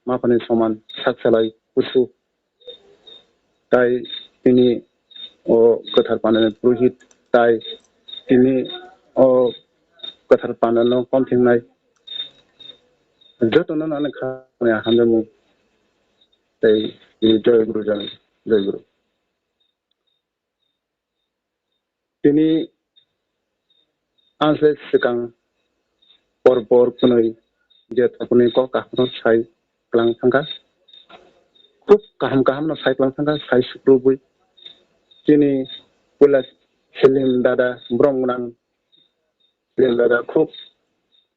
maphani soman, sak salai, kusu, tai tini o kwthar pandani purohit, tai tini o kwthar pandano komthingnai jotono nani kha hamjakmung, tai tini Joy Guru janai, Joy Guru. Tini ang se swkang por por kwnwi je Thakurni kok kaham no sai klang thangkha. Khub kaham kaham no sai klang thangkha, sai sukrubwi. Chini puila Selim dada, borom gwnang Selim dada khub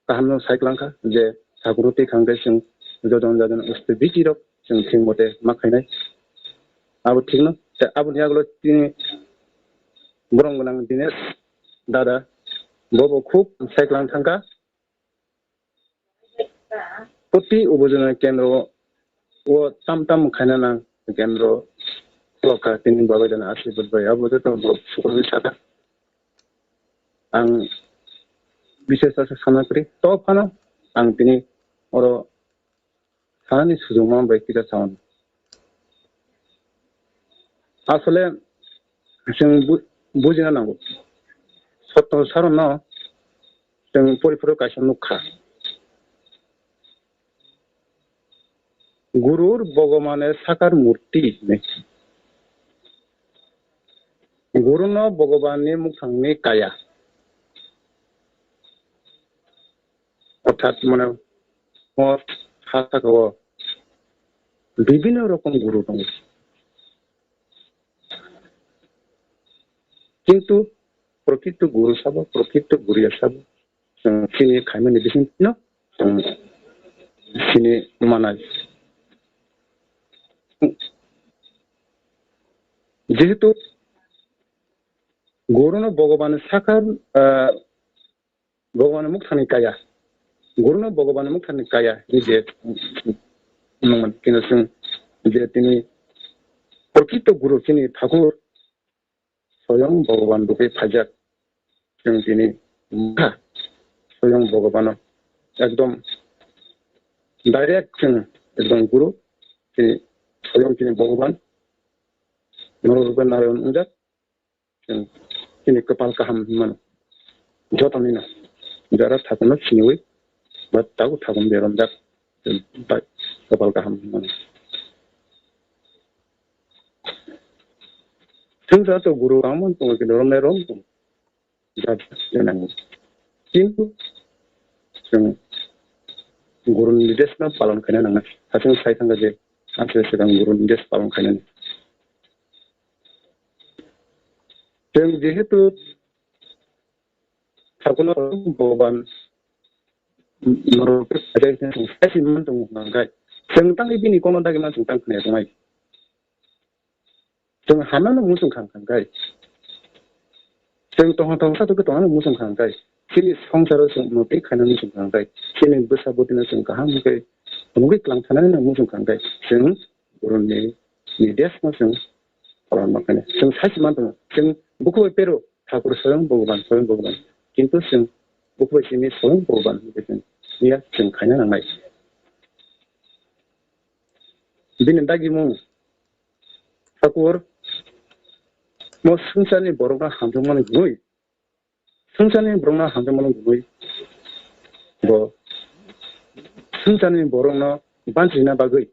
kaham no sai klang kha je Thakur twi khang khe chwng jojon jojon usti bisi rok chwng thik mote ma khainai. Abo thik no, tei aboni yagulo tini borom gwnang Dinesh dada, bo bo khub sai klang thang kha. Proti ubojona kendro o tam tam khaina nang kendro lokha tini babai dana asirwad bai abo joto bo sukrubwi sakha. Ang bises asa sana kwrwi. To phano ang tini oro sanani sujung ma bai kisa sawan. Asole chwng bu-, bujina nango. Sotto sarono chwng poriphoro kaisa nukha. Gurur Bhagavane sakar murti hinwi. Guruno Bhagavanni mukhangni kaya. Orthat mane o ha sakao bibhinno rokom guru tongo. Kintu prokrito guru sabo, prokrito guriya sabo, chwng chini khaimani bisingtwino chwng chini manai. Jehetu Guruno Bhagavan sakha, ah, Bhagavan mukthani kaya. Guruno Bhagavan mukthani kaya. Ni je nungman kino sung je tini prokito guru kini thakur soyong Bhagavan rupe phajak. Sung tini mukha soyong Bhagavano ekdom direct sung ekdom guru tini soyong tini Bhagavan noro rupe narayon unjak. Chwng chini kwpal kaham hwnmano. Joto nino jara thakuno siniwi ba tabuk thakuno beromjak, chwng bai kwpal kaham hwnmano. Chwng joto guru rangmani tongo, kini romnai rom tongo. Jat jat nango. Kintu chwng guru nirdesh no palon khaina nangnai. Hasing sai thangkha je, asle swkang guru nirdesh palon khainani. Chwng jehetu thakuno Bhogoban norok khe sajak khe chwng sai si man tongo hwnka khe, chwng tangwi bini kokno dagi man chwng tang khna ya tongnai. Chwng hamnano muchung kha hwnka khe, chwng tongthok tongsa tongwi tongmano muchung kha hwnka khe, chini songsaro chwng unnoti khainani muchung kha hwnka khe, chini bwsa bwtwino chwng kaham khe phunugwi tlang thanani muchung kha hwnka khe, chwng borokni nirdesh no chwng palon ma khainai. Chwng sai si man tongo, chwng bukhuk bai pero Thakur soyong Bhogoban, soyong Bhogoban. Kintu chwng bukhuk bai simi soyong Bhogoban hwnwi chwng ya chwng khaina nangnai. Bini dagimung Thakur mo swngcharni borokno hamjakmani hwnwi, swngcharni borokno hamjakmani hwnwi bo swngcharni borokno banchina bagwi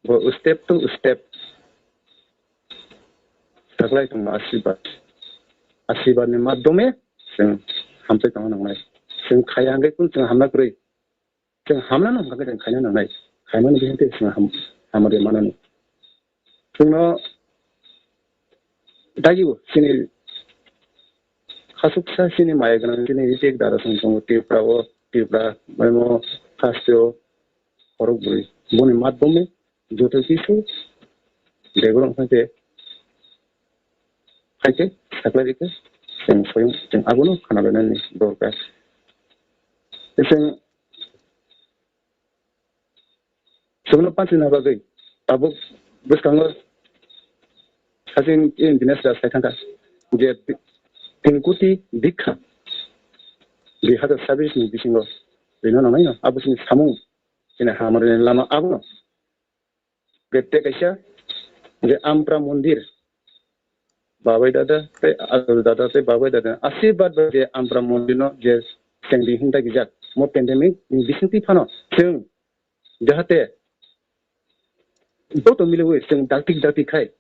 bo step to step saklai tongo asirwad. Asirwadni madhyome chwng hamchai tongna nangnai. Chwng khaya hwnkhe kunu chwng hamna kwrwi. Chwng hamnano hwnkha khe chwng khaina nangnai. Khaimani bisingtwi chwng ham-, hamari manani. Chwngno dagio chini khasuksa chini maya gwnang chini rijek dara chwng tongo Tripura o, Tripura maimo haste o khorok bwrwi. Boni madhyome joto kisu develop hwnkhe, hwnkhe saklai rikhe chwng soyong chwng abono khna lainani dorkar. Chwng Chwngno panchina bagwi tabuk bwskango sachin engineer da sai thangkha je tin koti dikha dui hazar sabis ni bisingo rino nangnai no abo chini samung chini hamari lama abono. Bete kaisa je Ampra mondir Babai dada tei Ajol dada tei Babai dada asirwad bai je Ampra mondir no je chengdi hwnta gijak mo pandemic ni bisingtwi phano chwng jahate joto miliwi chwng dakti dakti khai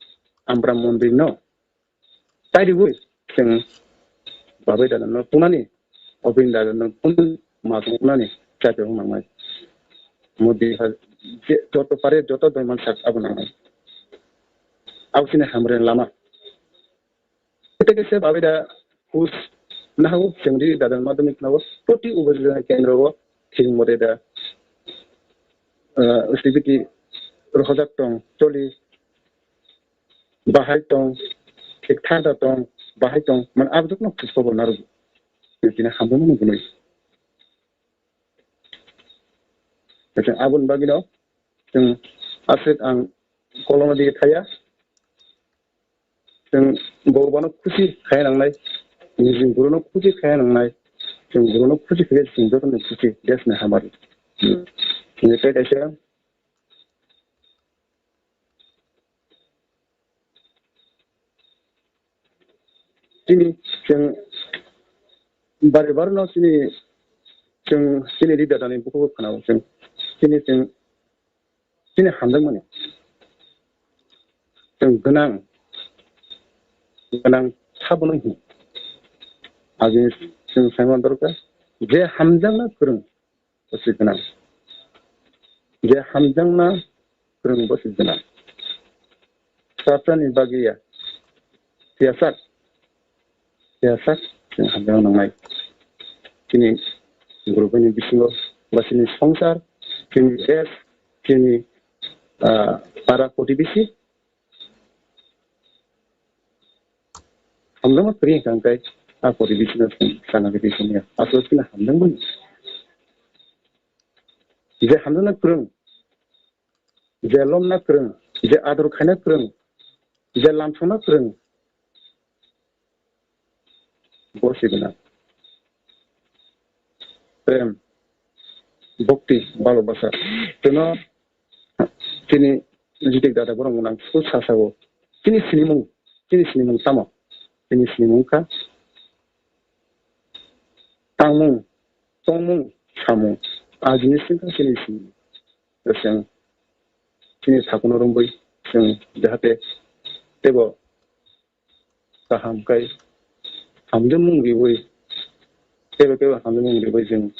Ampra mondir no taidiwi chwng Babai dada no tunani Obin dada no phunuk ma tongmani chaitong nangnai. Modi ha je joto pare joto doi mansak abo nangnai. Abo chini hamre lama. Tei kaisa Babai da hus nahago chengri dada madhyamik nago proti upojila kendro o thing mode da, ah, activity rohojak tong choli bahai tong, thik thang da tong, bahai tong, man abduk no khis khobor narugo. Tini hamdano no bunui. Kaisa aboni bagwi no chwng aswk ang kolomno dige thaya. Chwng Bhagwano khusi khaya nangnai, nijini guruno khusi khaya nangnai. Chwng guruno khusi khaya chwng jotono khusi, desni hamari. Chwng tei kaisa Chini chwng bari barno chini chwng chini leader dani bukubo khwnao chwng chini chwng chini hamjakmani chwng gwnang gwnang sabono hi agini chwng saiman dorkar je hamjakna kwrwng bo se gwnang. Je hamjakna kwrwng bo se gwnang. Chwrairokni bagwi ya. Phiyasak, phiyasak chwng hamjakna nangnai. Chini gurubani bisingo ba chini songsar, chini desh, chini, ah, para protibesi Hamjakma kwrwi hwnkha hwnkhe a poribesh no chwng sana khe twi songya. Aswk khe hamjakmani. Je hamjakna kwrwng, je lomna kwrwng, je ador khaina kwrwng, je lamsokna kwrwng, bo se gwnang. Prem, bhakti, bhalobasa. Teno chini Jitik dada borok nang su sa sao. Chini sinimung, chini sinimung tamo? Chini sinimung kha tangmung, tongmung, samung. A jinis wngkha chini sinimung. Chwng chini sakuno romwi chwng jahate teibo kaham khe hamjakmung riwi, kebo kebo hamjakmung riwi chwng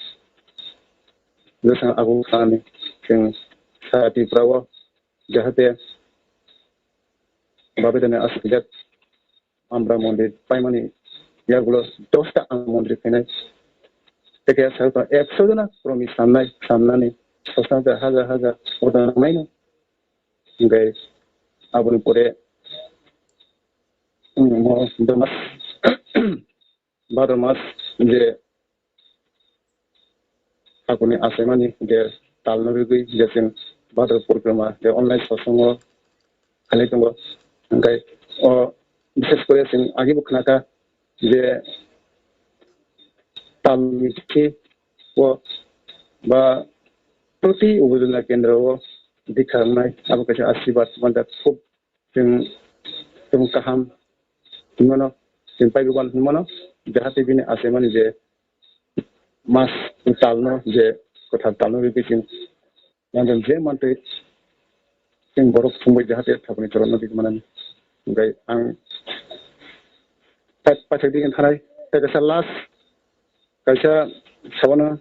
bwsang abo khanani chwng sa Tripura o jahate babedani aswkjak Ambra mondir paimani yagulo dosta ang mondir khainai. Teke sa ekso jona promi samnai, samnani sosna haja haja order nangnaino. Hingke aboni pore, mm, mo domas Bhador mas je hakuni achaimani je talno rigwi je chwng Bhador porikroma je online sosongo khalai tongo. Hingkai o bishes kore chwng agi bo khnakha je talni bithi o ba proti upajila kendro o dikha wngnai abo kaisa asirwad manda khub chwng, chwng kaham hinmano, chwng paibukmano hinmano, jahate bini achaimani je mas talno, je kwthar talno rigwi chwng, yang je mantwi chwng borok thumbai jahate thakurni choromno rigwi manani. Hingkai ang paithak digini thanai, tei kaisa last, kaisa sabono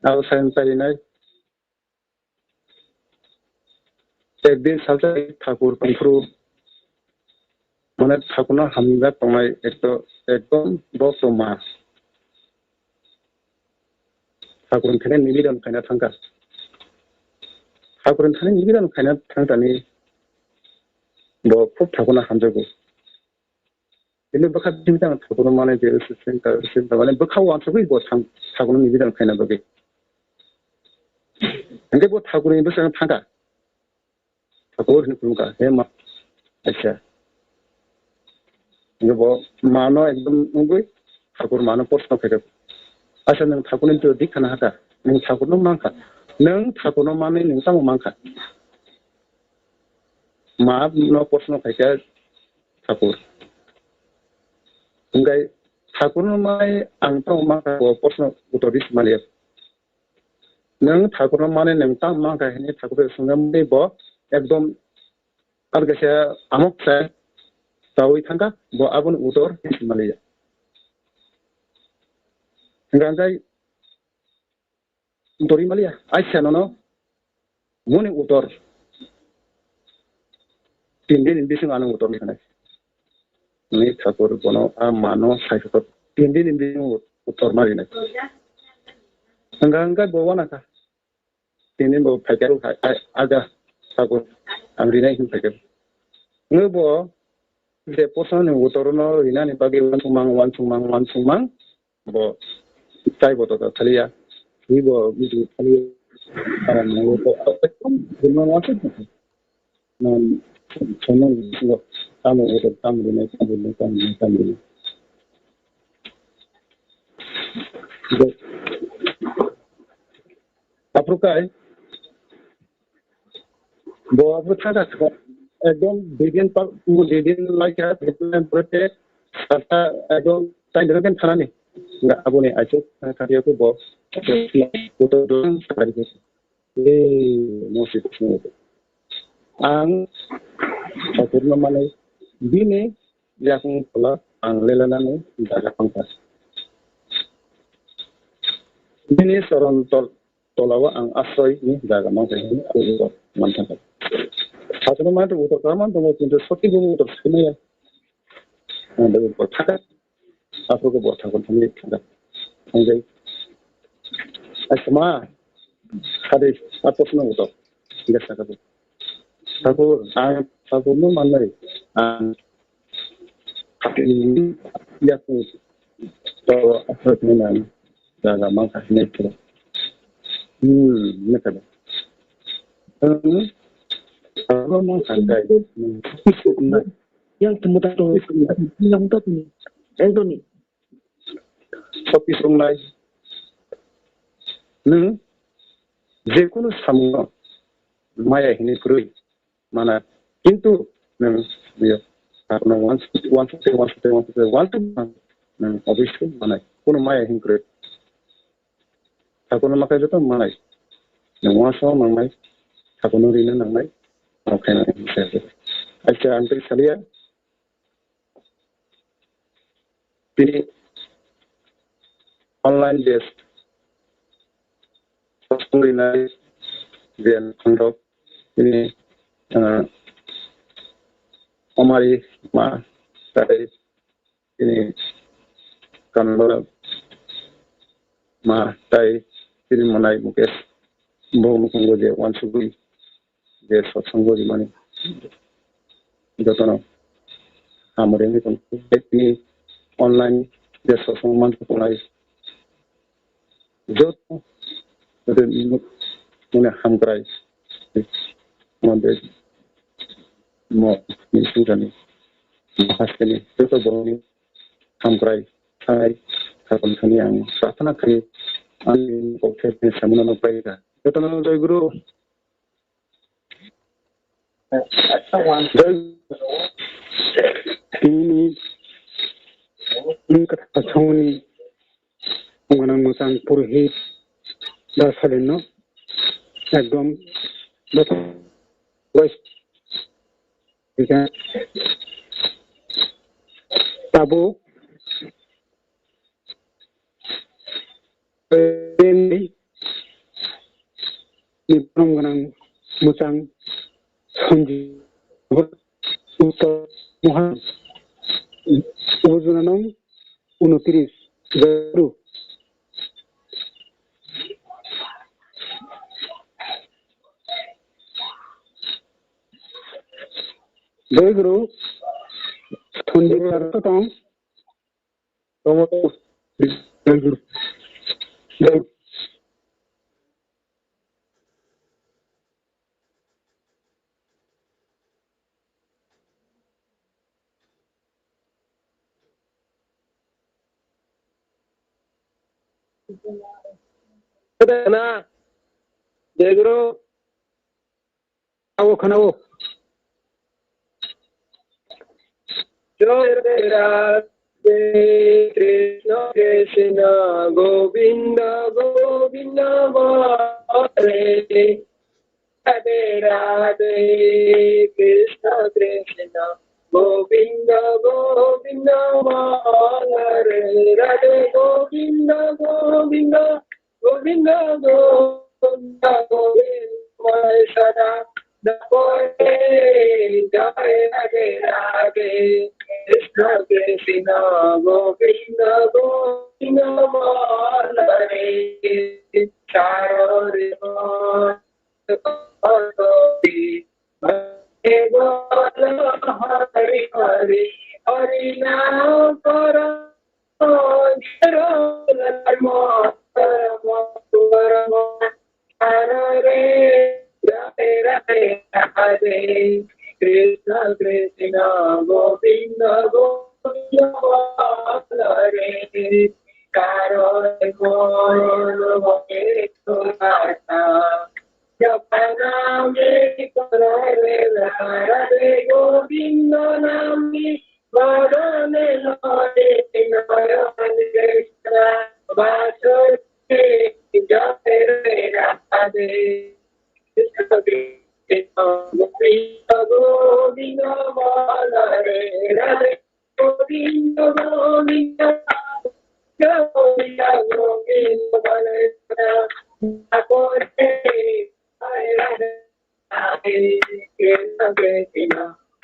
abo saimung parinai. Ekdin salsa thakur tongphuru, mane thakurno hamjak tongnai ekto, ekdom bo to ma. Thakur thani nibedan khaina thangkha. Thakur thani nibedan khaina thangkani bo khub thakurno hamjago. Ini bwkha bising tang thakurno mane je usising ta usising ta mane bwkha wansugwi bo thang thakurno nibedan khaina bagwi. Hingke bo thakurni bwskango thangkha. Thakur hwnwi khulumkha, "He ma, acha." Hingke bo mano ekdom wngwi thakur mano proshno khaikha, "Acha, nwng thakurni to dik khana hakha, nwng thakurno mankha, nwng thakurno manwi nwng tamo mankha?" Ma no proshno khaikha thakur. Hingke thakurno mai ang tamo mankha bo proshno uttor di sumaliya. Nwng thakurno mane nwng tamo mankha hwnwi thakur bai swngjamani bo ekdom ar kaisa amok sa chawi thangkha, bo aboni uttor di sumaliya. Hingke ang tai Uttor rimaliya, aisa nono muni uttor. Tin din ni bising ano uttor ni khanai. Ni thakur bono a mano sai uttor. Tin din ni bising uttor ma rinai. Hingka hingka bo wana kha. Tin din bo phaikar aga thakur ang rinai hin phaikar. Ngi bo je proshno ni uttor no rinani bagwi wansukmang, wansukmang, wansukmang. Bo tai bo to thaliya. Ni bo meeting thaliya. Para mo ko ekdom guna wase. Nan channel ni singo tamo oro tamo ni tamo ni tamo ni tamo ni. Bo apro kai Bo abo thangkha kha. Ekdom dui din pa, dui din lai kha, dui din lai pore te sata ekdom tai dui din thanani. Nga aboni aichuk thangkha kha bo. Bo to dui din sakari kha. Ei, mo si kusno. Ang thakurno mane bini yakung phola ang lelanani jaga pangkha. Bini soron tol tolao ang asroi ni jaga mangkha hwnwi uttor manthangkha. Thakurno mane uttor kha mantongo, kintu soti bo uttor sai maya. Ang bai uttor thangkha. Aphuru bo thakur thangwi thangkha. Thangjai. Asma, sadi, a proshno uttor. Thik ase, thakur. Thakur, ang thakurno manwi, ang Yaku to aswk nang jaga mangkha hinwi phuru. Hmm, nukha da. Hmm, abo mangkha dai. Yang temu tak tahu, yang tak tahu. Yang tahu ni. Sopi songnai. Nwng jekunu samungo maya hinwi kwrwi mana. Kintu nwng, nwng, takhno once, once, once, once, once, nwng obviously manai. Kuno maya hinwi kwrwi. Takhno makai joto manai. Nwng once o mangnai. Takhno rina nangnai. Omo khaina hinwi sai. Acha ang tei salia. Tini online based sosong rinai je khondok tini, ah, omari ma tai tini kanbara ma tai tini monai Mukesh bo mukhungo je wansugwi je satsang bo rimani jotono hamari wngwi tong tini online je satsang man tongnai joto mane hamkrai mode mo ni sujani hasteni joto boroni hamkrai khai khakon khani ang prarthana khai ani kokthai samuna no paika jotono jai guru. Tini wngkha songni gwnang mwchang purohit da salen no ekdom tabuk ni borom gwnang mwchang Sanjib Uttor Mohan Ubujuna nong unotris Garu. Jai Guru, Sanjib Sarto tong. Jai Guru. Khwnao, khwnao. Jai Radhe Radhe, Krishna Krishna, Govinda Govinda, Hare Radhe Radhe, Krishna Krishna, Govinda Govinda, Hare Radhe, Govinda Govinda. Govinda, Govinda, Govinda, Sada, Govinda, Radhe, Radhe, Krishna, Krishna, Govinda, Govinda, Hare, Hare, Hare, Hare, Hare, Hare, Hare, Hare, Hare, Krishna Krishna Govinda Govinda Hare Hare. Karo mon bhave sudasa japana me karo re Radhe Govinda nami.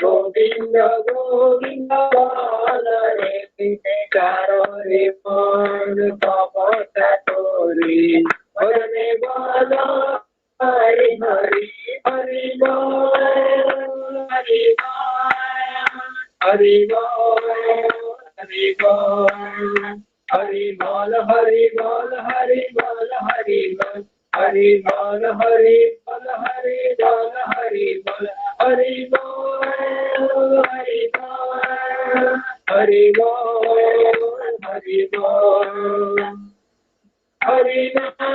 Govinda, Govinda, Hare Hare, Karo Hare Mon, Bhava Satori, Hare Bala, Hare Hare, Hare Bol, Hare Bol. Hari Bol, Hari Bol, Hari Bol, Hari Bol, Hari Bol, Hari Bol, Hari Bol, Hari Bol, Hari Bol, Hari Bol, Hari Bol, Hari Bol, Hari Bol. Hari Bol.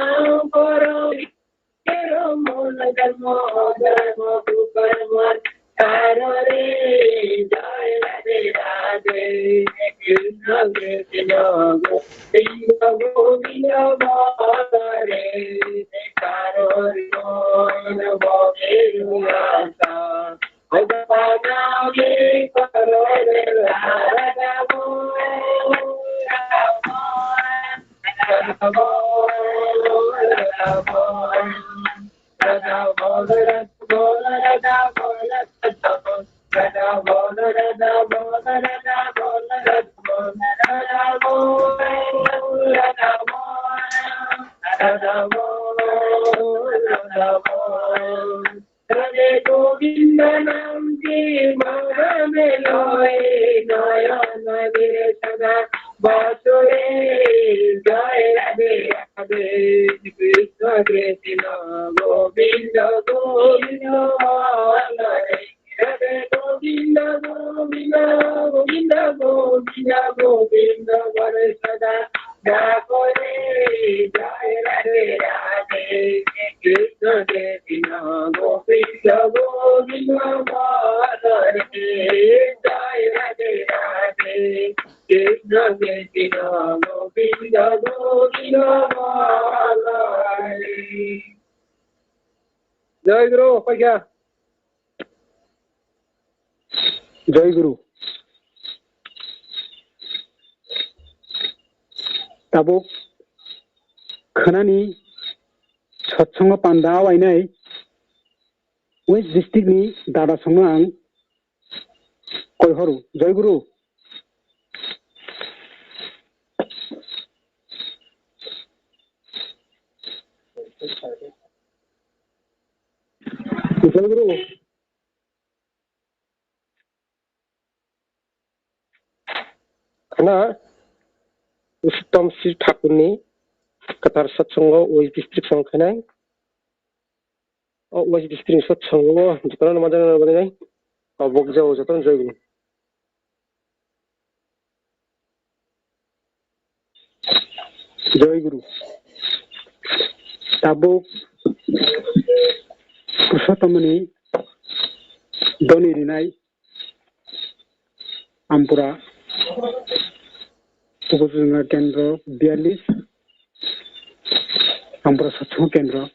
Radhe Govinda namki maga meloi, noyon nagire sada bachore, jai Radhe Radhe, Krishna Krishna, Govinda Govinda, Radhe Govinda Govinda, Govinda Govinda, Govinda Hare Sada, Jai Radhe Radhe, Krishna Chaitanya Govinda Govinda Hare, Jai Radhe Radhe, Krishna Chaitanya Govinda Govinda Hare. Jai Guru, paikha. Jai Guru. Tabuk khwnani satsongo panda awainai West District ni dada songno ang koi horo. Jai Guru. Jai Guru. Khna Uttam Sri Thakurni kwthar satsongo West District song khainai. O West District satsongo jotono majana bagwi nai. O bokjao jotono jai guru. Jai Guru. Tabuk Purushottomoni doni rinai Ampura Upojila Kendro biyallis, Ampura Satsong Kendro.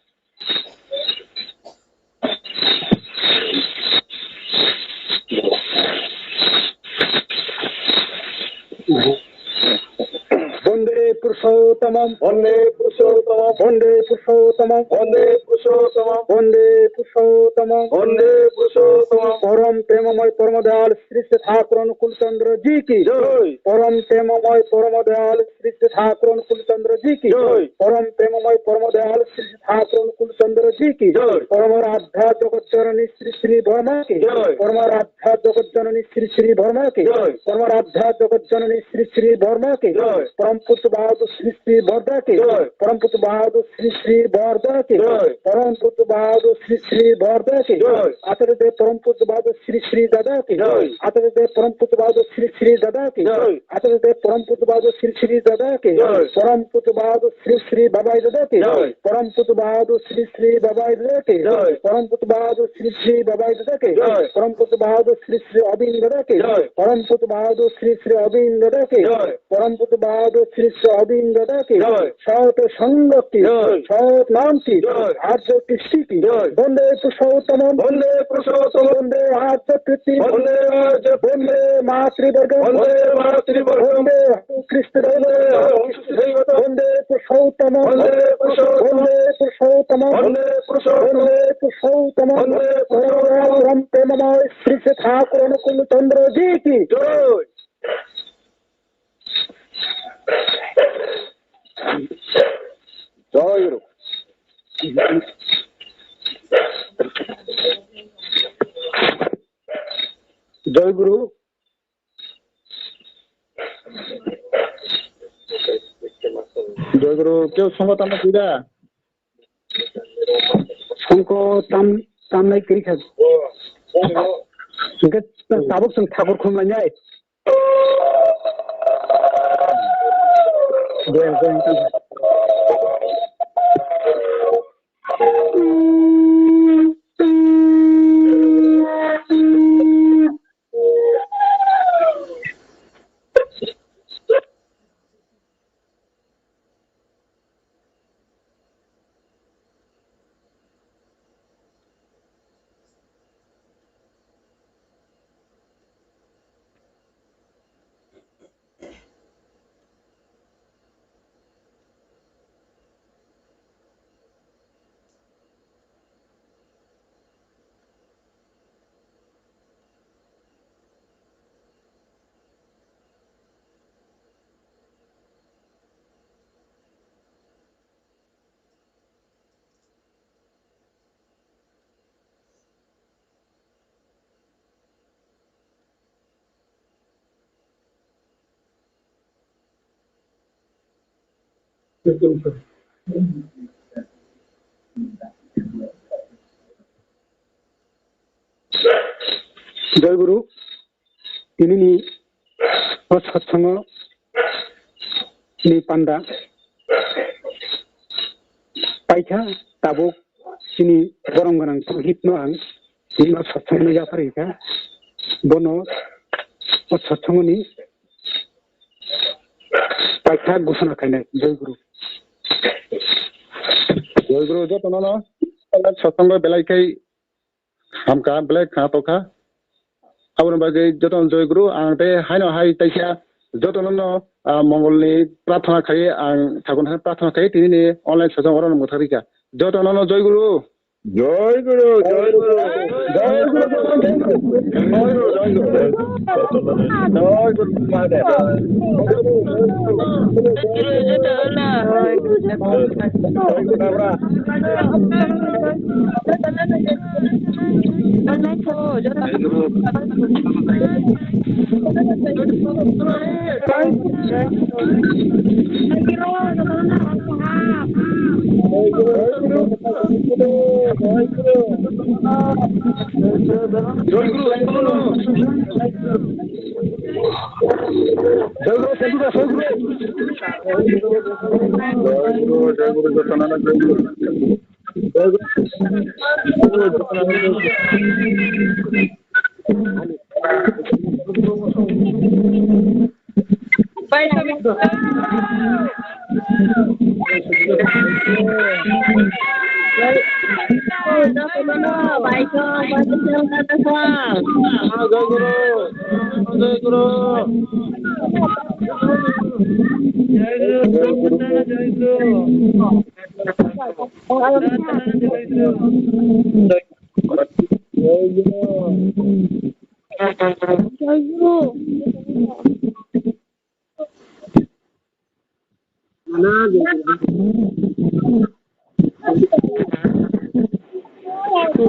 Bonde Purushottamam, Bonde Purushottamam, Bonde Purushottamam, Bonde Purushottamam, Bonde Purushottamam, Bonde Purushottamam. Porom premamoi porom dayal Sri Sri Thakur Anukul Chandra ji ki. Jai. Porom premamoi porom dayal Sri Sri Thakur Anukul Chandra ji ki. Jai. Porom premamoi porom dayal Sri Sri Thakur Anukul Chandra ji ki. Jai. Porom Aradhya Jagat Janani Sri Sri Borma ki. Jai. Porom Aradhya Jagat Janani Sri Sri Borma ki. Jai. Porom Aradhya Jagat Janani Sri Sri Borma ki. Jai. Porom Pujya Badu Sri Sri Borda ki. Jai. Porom Pujya Badu Sri Sri Borda ki. Jai. Porom Pujya Badu Sri Sri Borda ki. Jai. Atere de Porom Pujya Badu Sri Sri Dada ki. Jai. Atere de Porom Pujya Badu Sri Sri Dada ki. Jai. Atere de Porom Pujya Badu Sri Sri Dada ki. Jai. Porom Pujya Badu Sri Sri Babai Dada ki. Jai. Porom Pujya Badu Sri Sri Babai Dada ki. Jai. Porom Pujya Badu Sri Sri Babai Dada ki. Jai. Porom Pujya Badu Sri Sri Abin Dada ki. Jai. Porom Pujya Badu Sri Sri Abin Dada ki. Jai. Porom Pujya Badu Sri Sri Abin Dada ki. Jai. Sot Sangha ki, Jai. Sot Nam ki, Jai. Arya Kristi ki, Jai. Bonde Purushottamam, Bonde Purushottamam, Bonde Arya Kristi, Bonde Arya, Bonde Matri Borgam, Bonde Matri Borgam, Bonde Kristi Daivatam, Bonde Kristi Daivatam, Bonde Purushottamam, Bonde Purushottamam, Bonde Purushottamam, Bonde Purushottamam, Bonde Purushottamam, Bonde Purushottamam. Porom premamoi Sri Sri Thakur Anukul Chandra ji ki. Jai. Jai Guru. Jai Guru. Joy Guru, keu songo tamo twi da? Songo tam, tamnai kwrwi kha. Hwnkhe tabuk chwng thakur khumlainai. Joy Guru, tinini o satsongo ni panda paikha, tabuk chini borom gwnang purohit no ang chini o satsongo no yapharwi kha, bono o satsongo ni paikha gusana khainai. Joy Guru. Joy Guru, jotono no satsongo belai khai hamkha, belai kha tokha. Aboni bagwi jotono Joy Guru, ang tei haino hai taisa jotono no, ah, mongol ni prarthana khai ang thakur hai prarthana khai tini ni online satsong oro no mwthagwi kha. Jotono no Joy Guru. Joy Guru, Joy Guru, Joy Guru, Joy Guru, Joy Guru, Joy Guru Mahadev.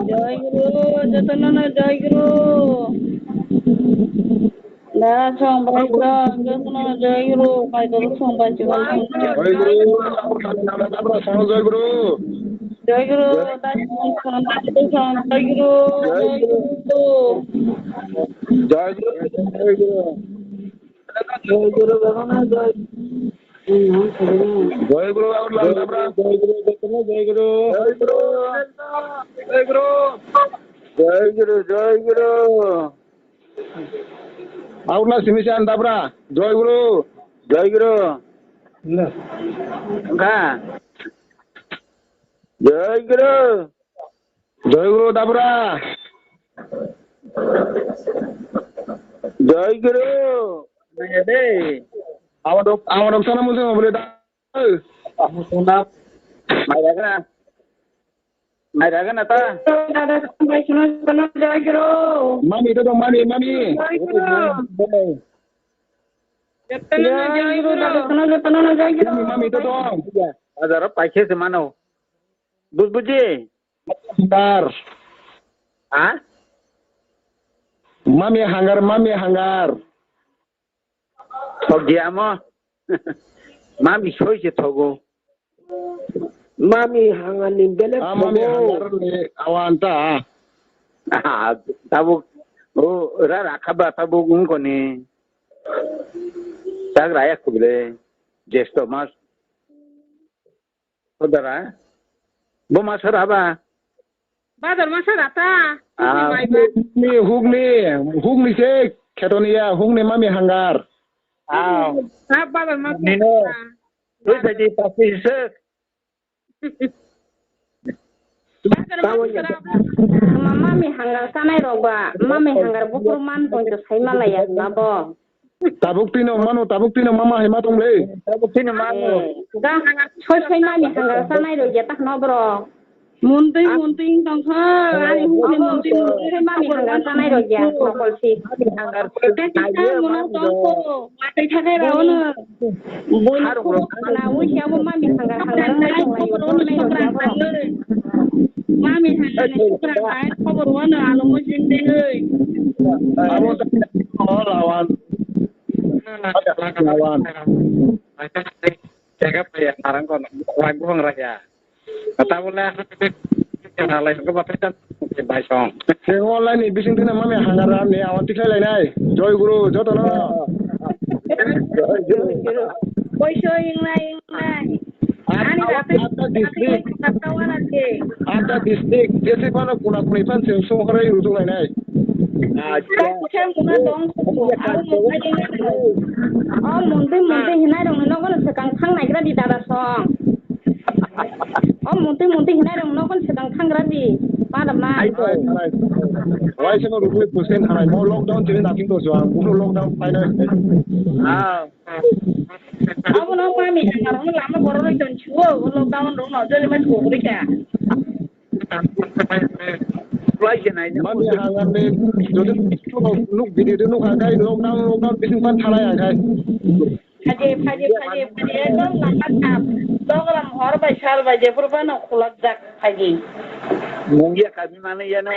Joy Guru, jotono no Joy Guru. Da song bai song, jotono no Joy Guru, kai to song bai song. Joy Guru, Joy Guru. Joy Guru, da song song, da song, Joy Guru, Joy Guru. Joy Guru, Joy Guru. Joy Guru, Bhagwan, joy. Joy Guru, Bhagwan, Bhagwan. Joy Guru, Joy Guru, Joy Guru. Joy Guru, Joy Guru. Joy Guru. Joy Guru, Joy Guru. Aurna simi chan dabra. Joy Guru. Joy Guru. Wngkha. Joy Guru. Joy Guru dabra. Joy Guru. Naya dei. Amadok, amadok sana mungkin mau boleh dah. Maidaga. Maidaga nata. Joy Guru. Mami itu dong, mami, mami. Joy Guru. Joy Guru, dada, sana jotono no Joy Guru. Mami, mami itu dong. Bazar o paikhe se mano. Bus buji. Hangar. Ha? Mami hangar, mami hangar. Thok dia mo. Mami soi se thogo. Mami hangar ni belek Ah, mami thogo. Hangar ni awan ta. Ah, tabuk. O, ra rakha ba tabuk ungkoni. Tag raya kubule. Jesto mas. Kodara. Bo mas ra ba. Bazar masa rata. Ah. Mai ba. Hukni, hukni, hukni se khetoni ya, hukni mami hangar. Ah. Ha, bazar masa Nino. Rata. Tui tadi pasti se. Bazar masa rata. Mami hangar sanai rok ba, mami hangar bukur man poncho sai malaya na bo. Tabuk tino mano, tabuk tino mama hai ma tong le. Tabuk tino mano. Eh, ga soi soi mami hangar sanai rok ya tak no bro. Muntui muntui tong kha, ani hukni muntui muntui soi mami hangar sanai rok ya nokol si. Mami hangar. Tei kisa muno tong ko, matai thakai ra ono. Bui harung rok. Na ui ya bo mami hangar hangar sanai rok ya bro. Mami hangar ni sukra hai khobor ono alo mo jin de oi. Abo Oh, lawan. Lawan. Jaga paya, arang kono. Wai buang raya. Kata bole, halai ko bapetan. Bai song. Sing online ni bising tina mami hangar ni awan tikhlai lainai. Joy Guru, joto no. Joy Guru. Poiso ingnai, ingnai. Ani Atta, rapi, Atta district. Atta wana je. Atta district, jese phano kuna kuni phan chwng sung hwnwi rujuk lainai. Acha. Kaisa muna dong. Abo mungkha ding. O muntui muntui hinai rong no gono swkang thang naigra di dada song. O muntui muntui hinai rong no gono swkang thangra di. Pada ma. Ai, ai, ai. Wai seno rukui pusen hanai mo lockdown chini nating to juang. Buno lockdown painai. Ah. Abono mami hangar rok lama borok rok don chuo, lockdown rok no joli ma chuo gori kha. Mami hangar ni jodi nuk video nuk hakai lockdown lockdown bising pan thalai hakai. Phaje phaje phaje phaje ekdom lama thap. Dogram hor bai sal bai jephuru phano khulak jak phaji. Mungya kami mana ya na.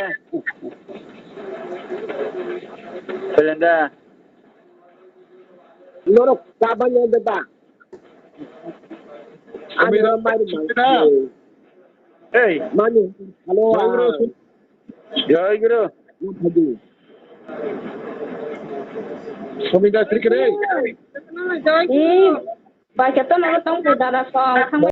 Belanda. Norok kabanya de ba. Ani Sumida, mai Sumida. Hey. Mani, hello. Joy Guru, ah. Joy Guru. Mani. Sumida, sri kere. Eh, ba kya to na tong ko dada song.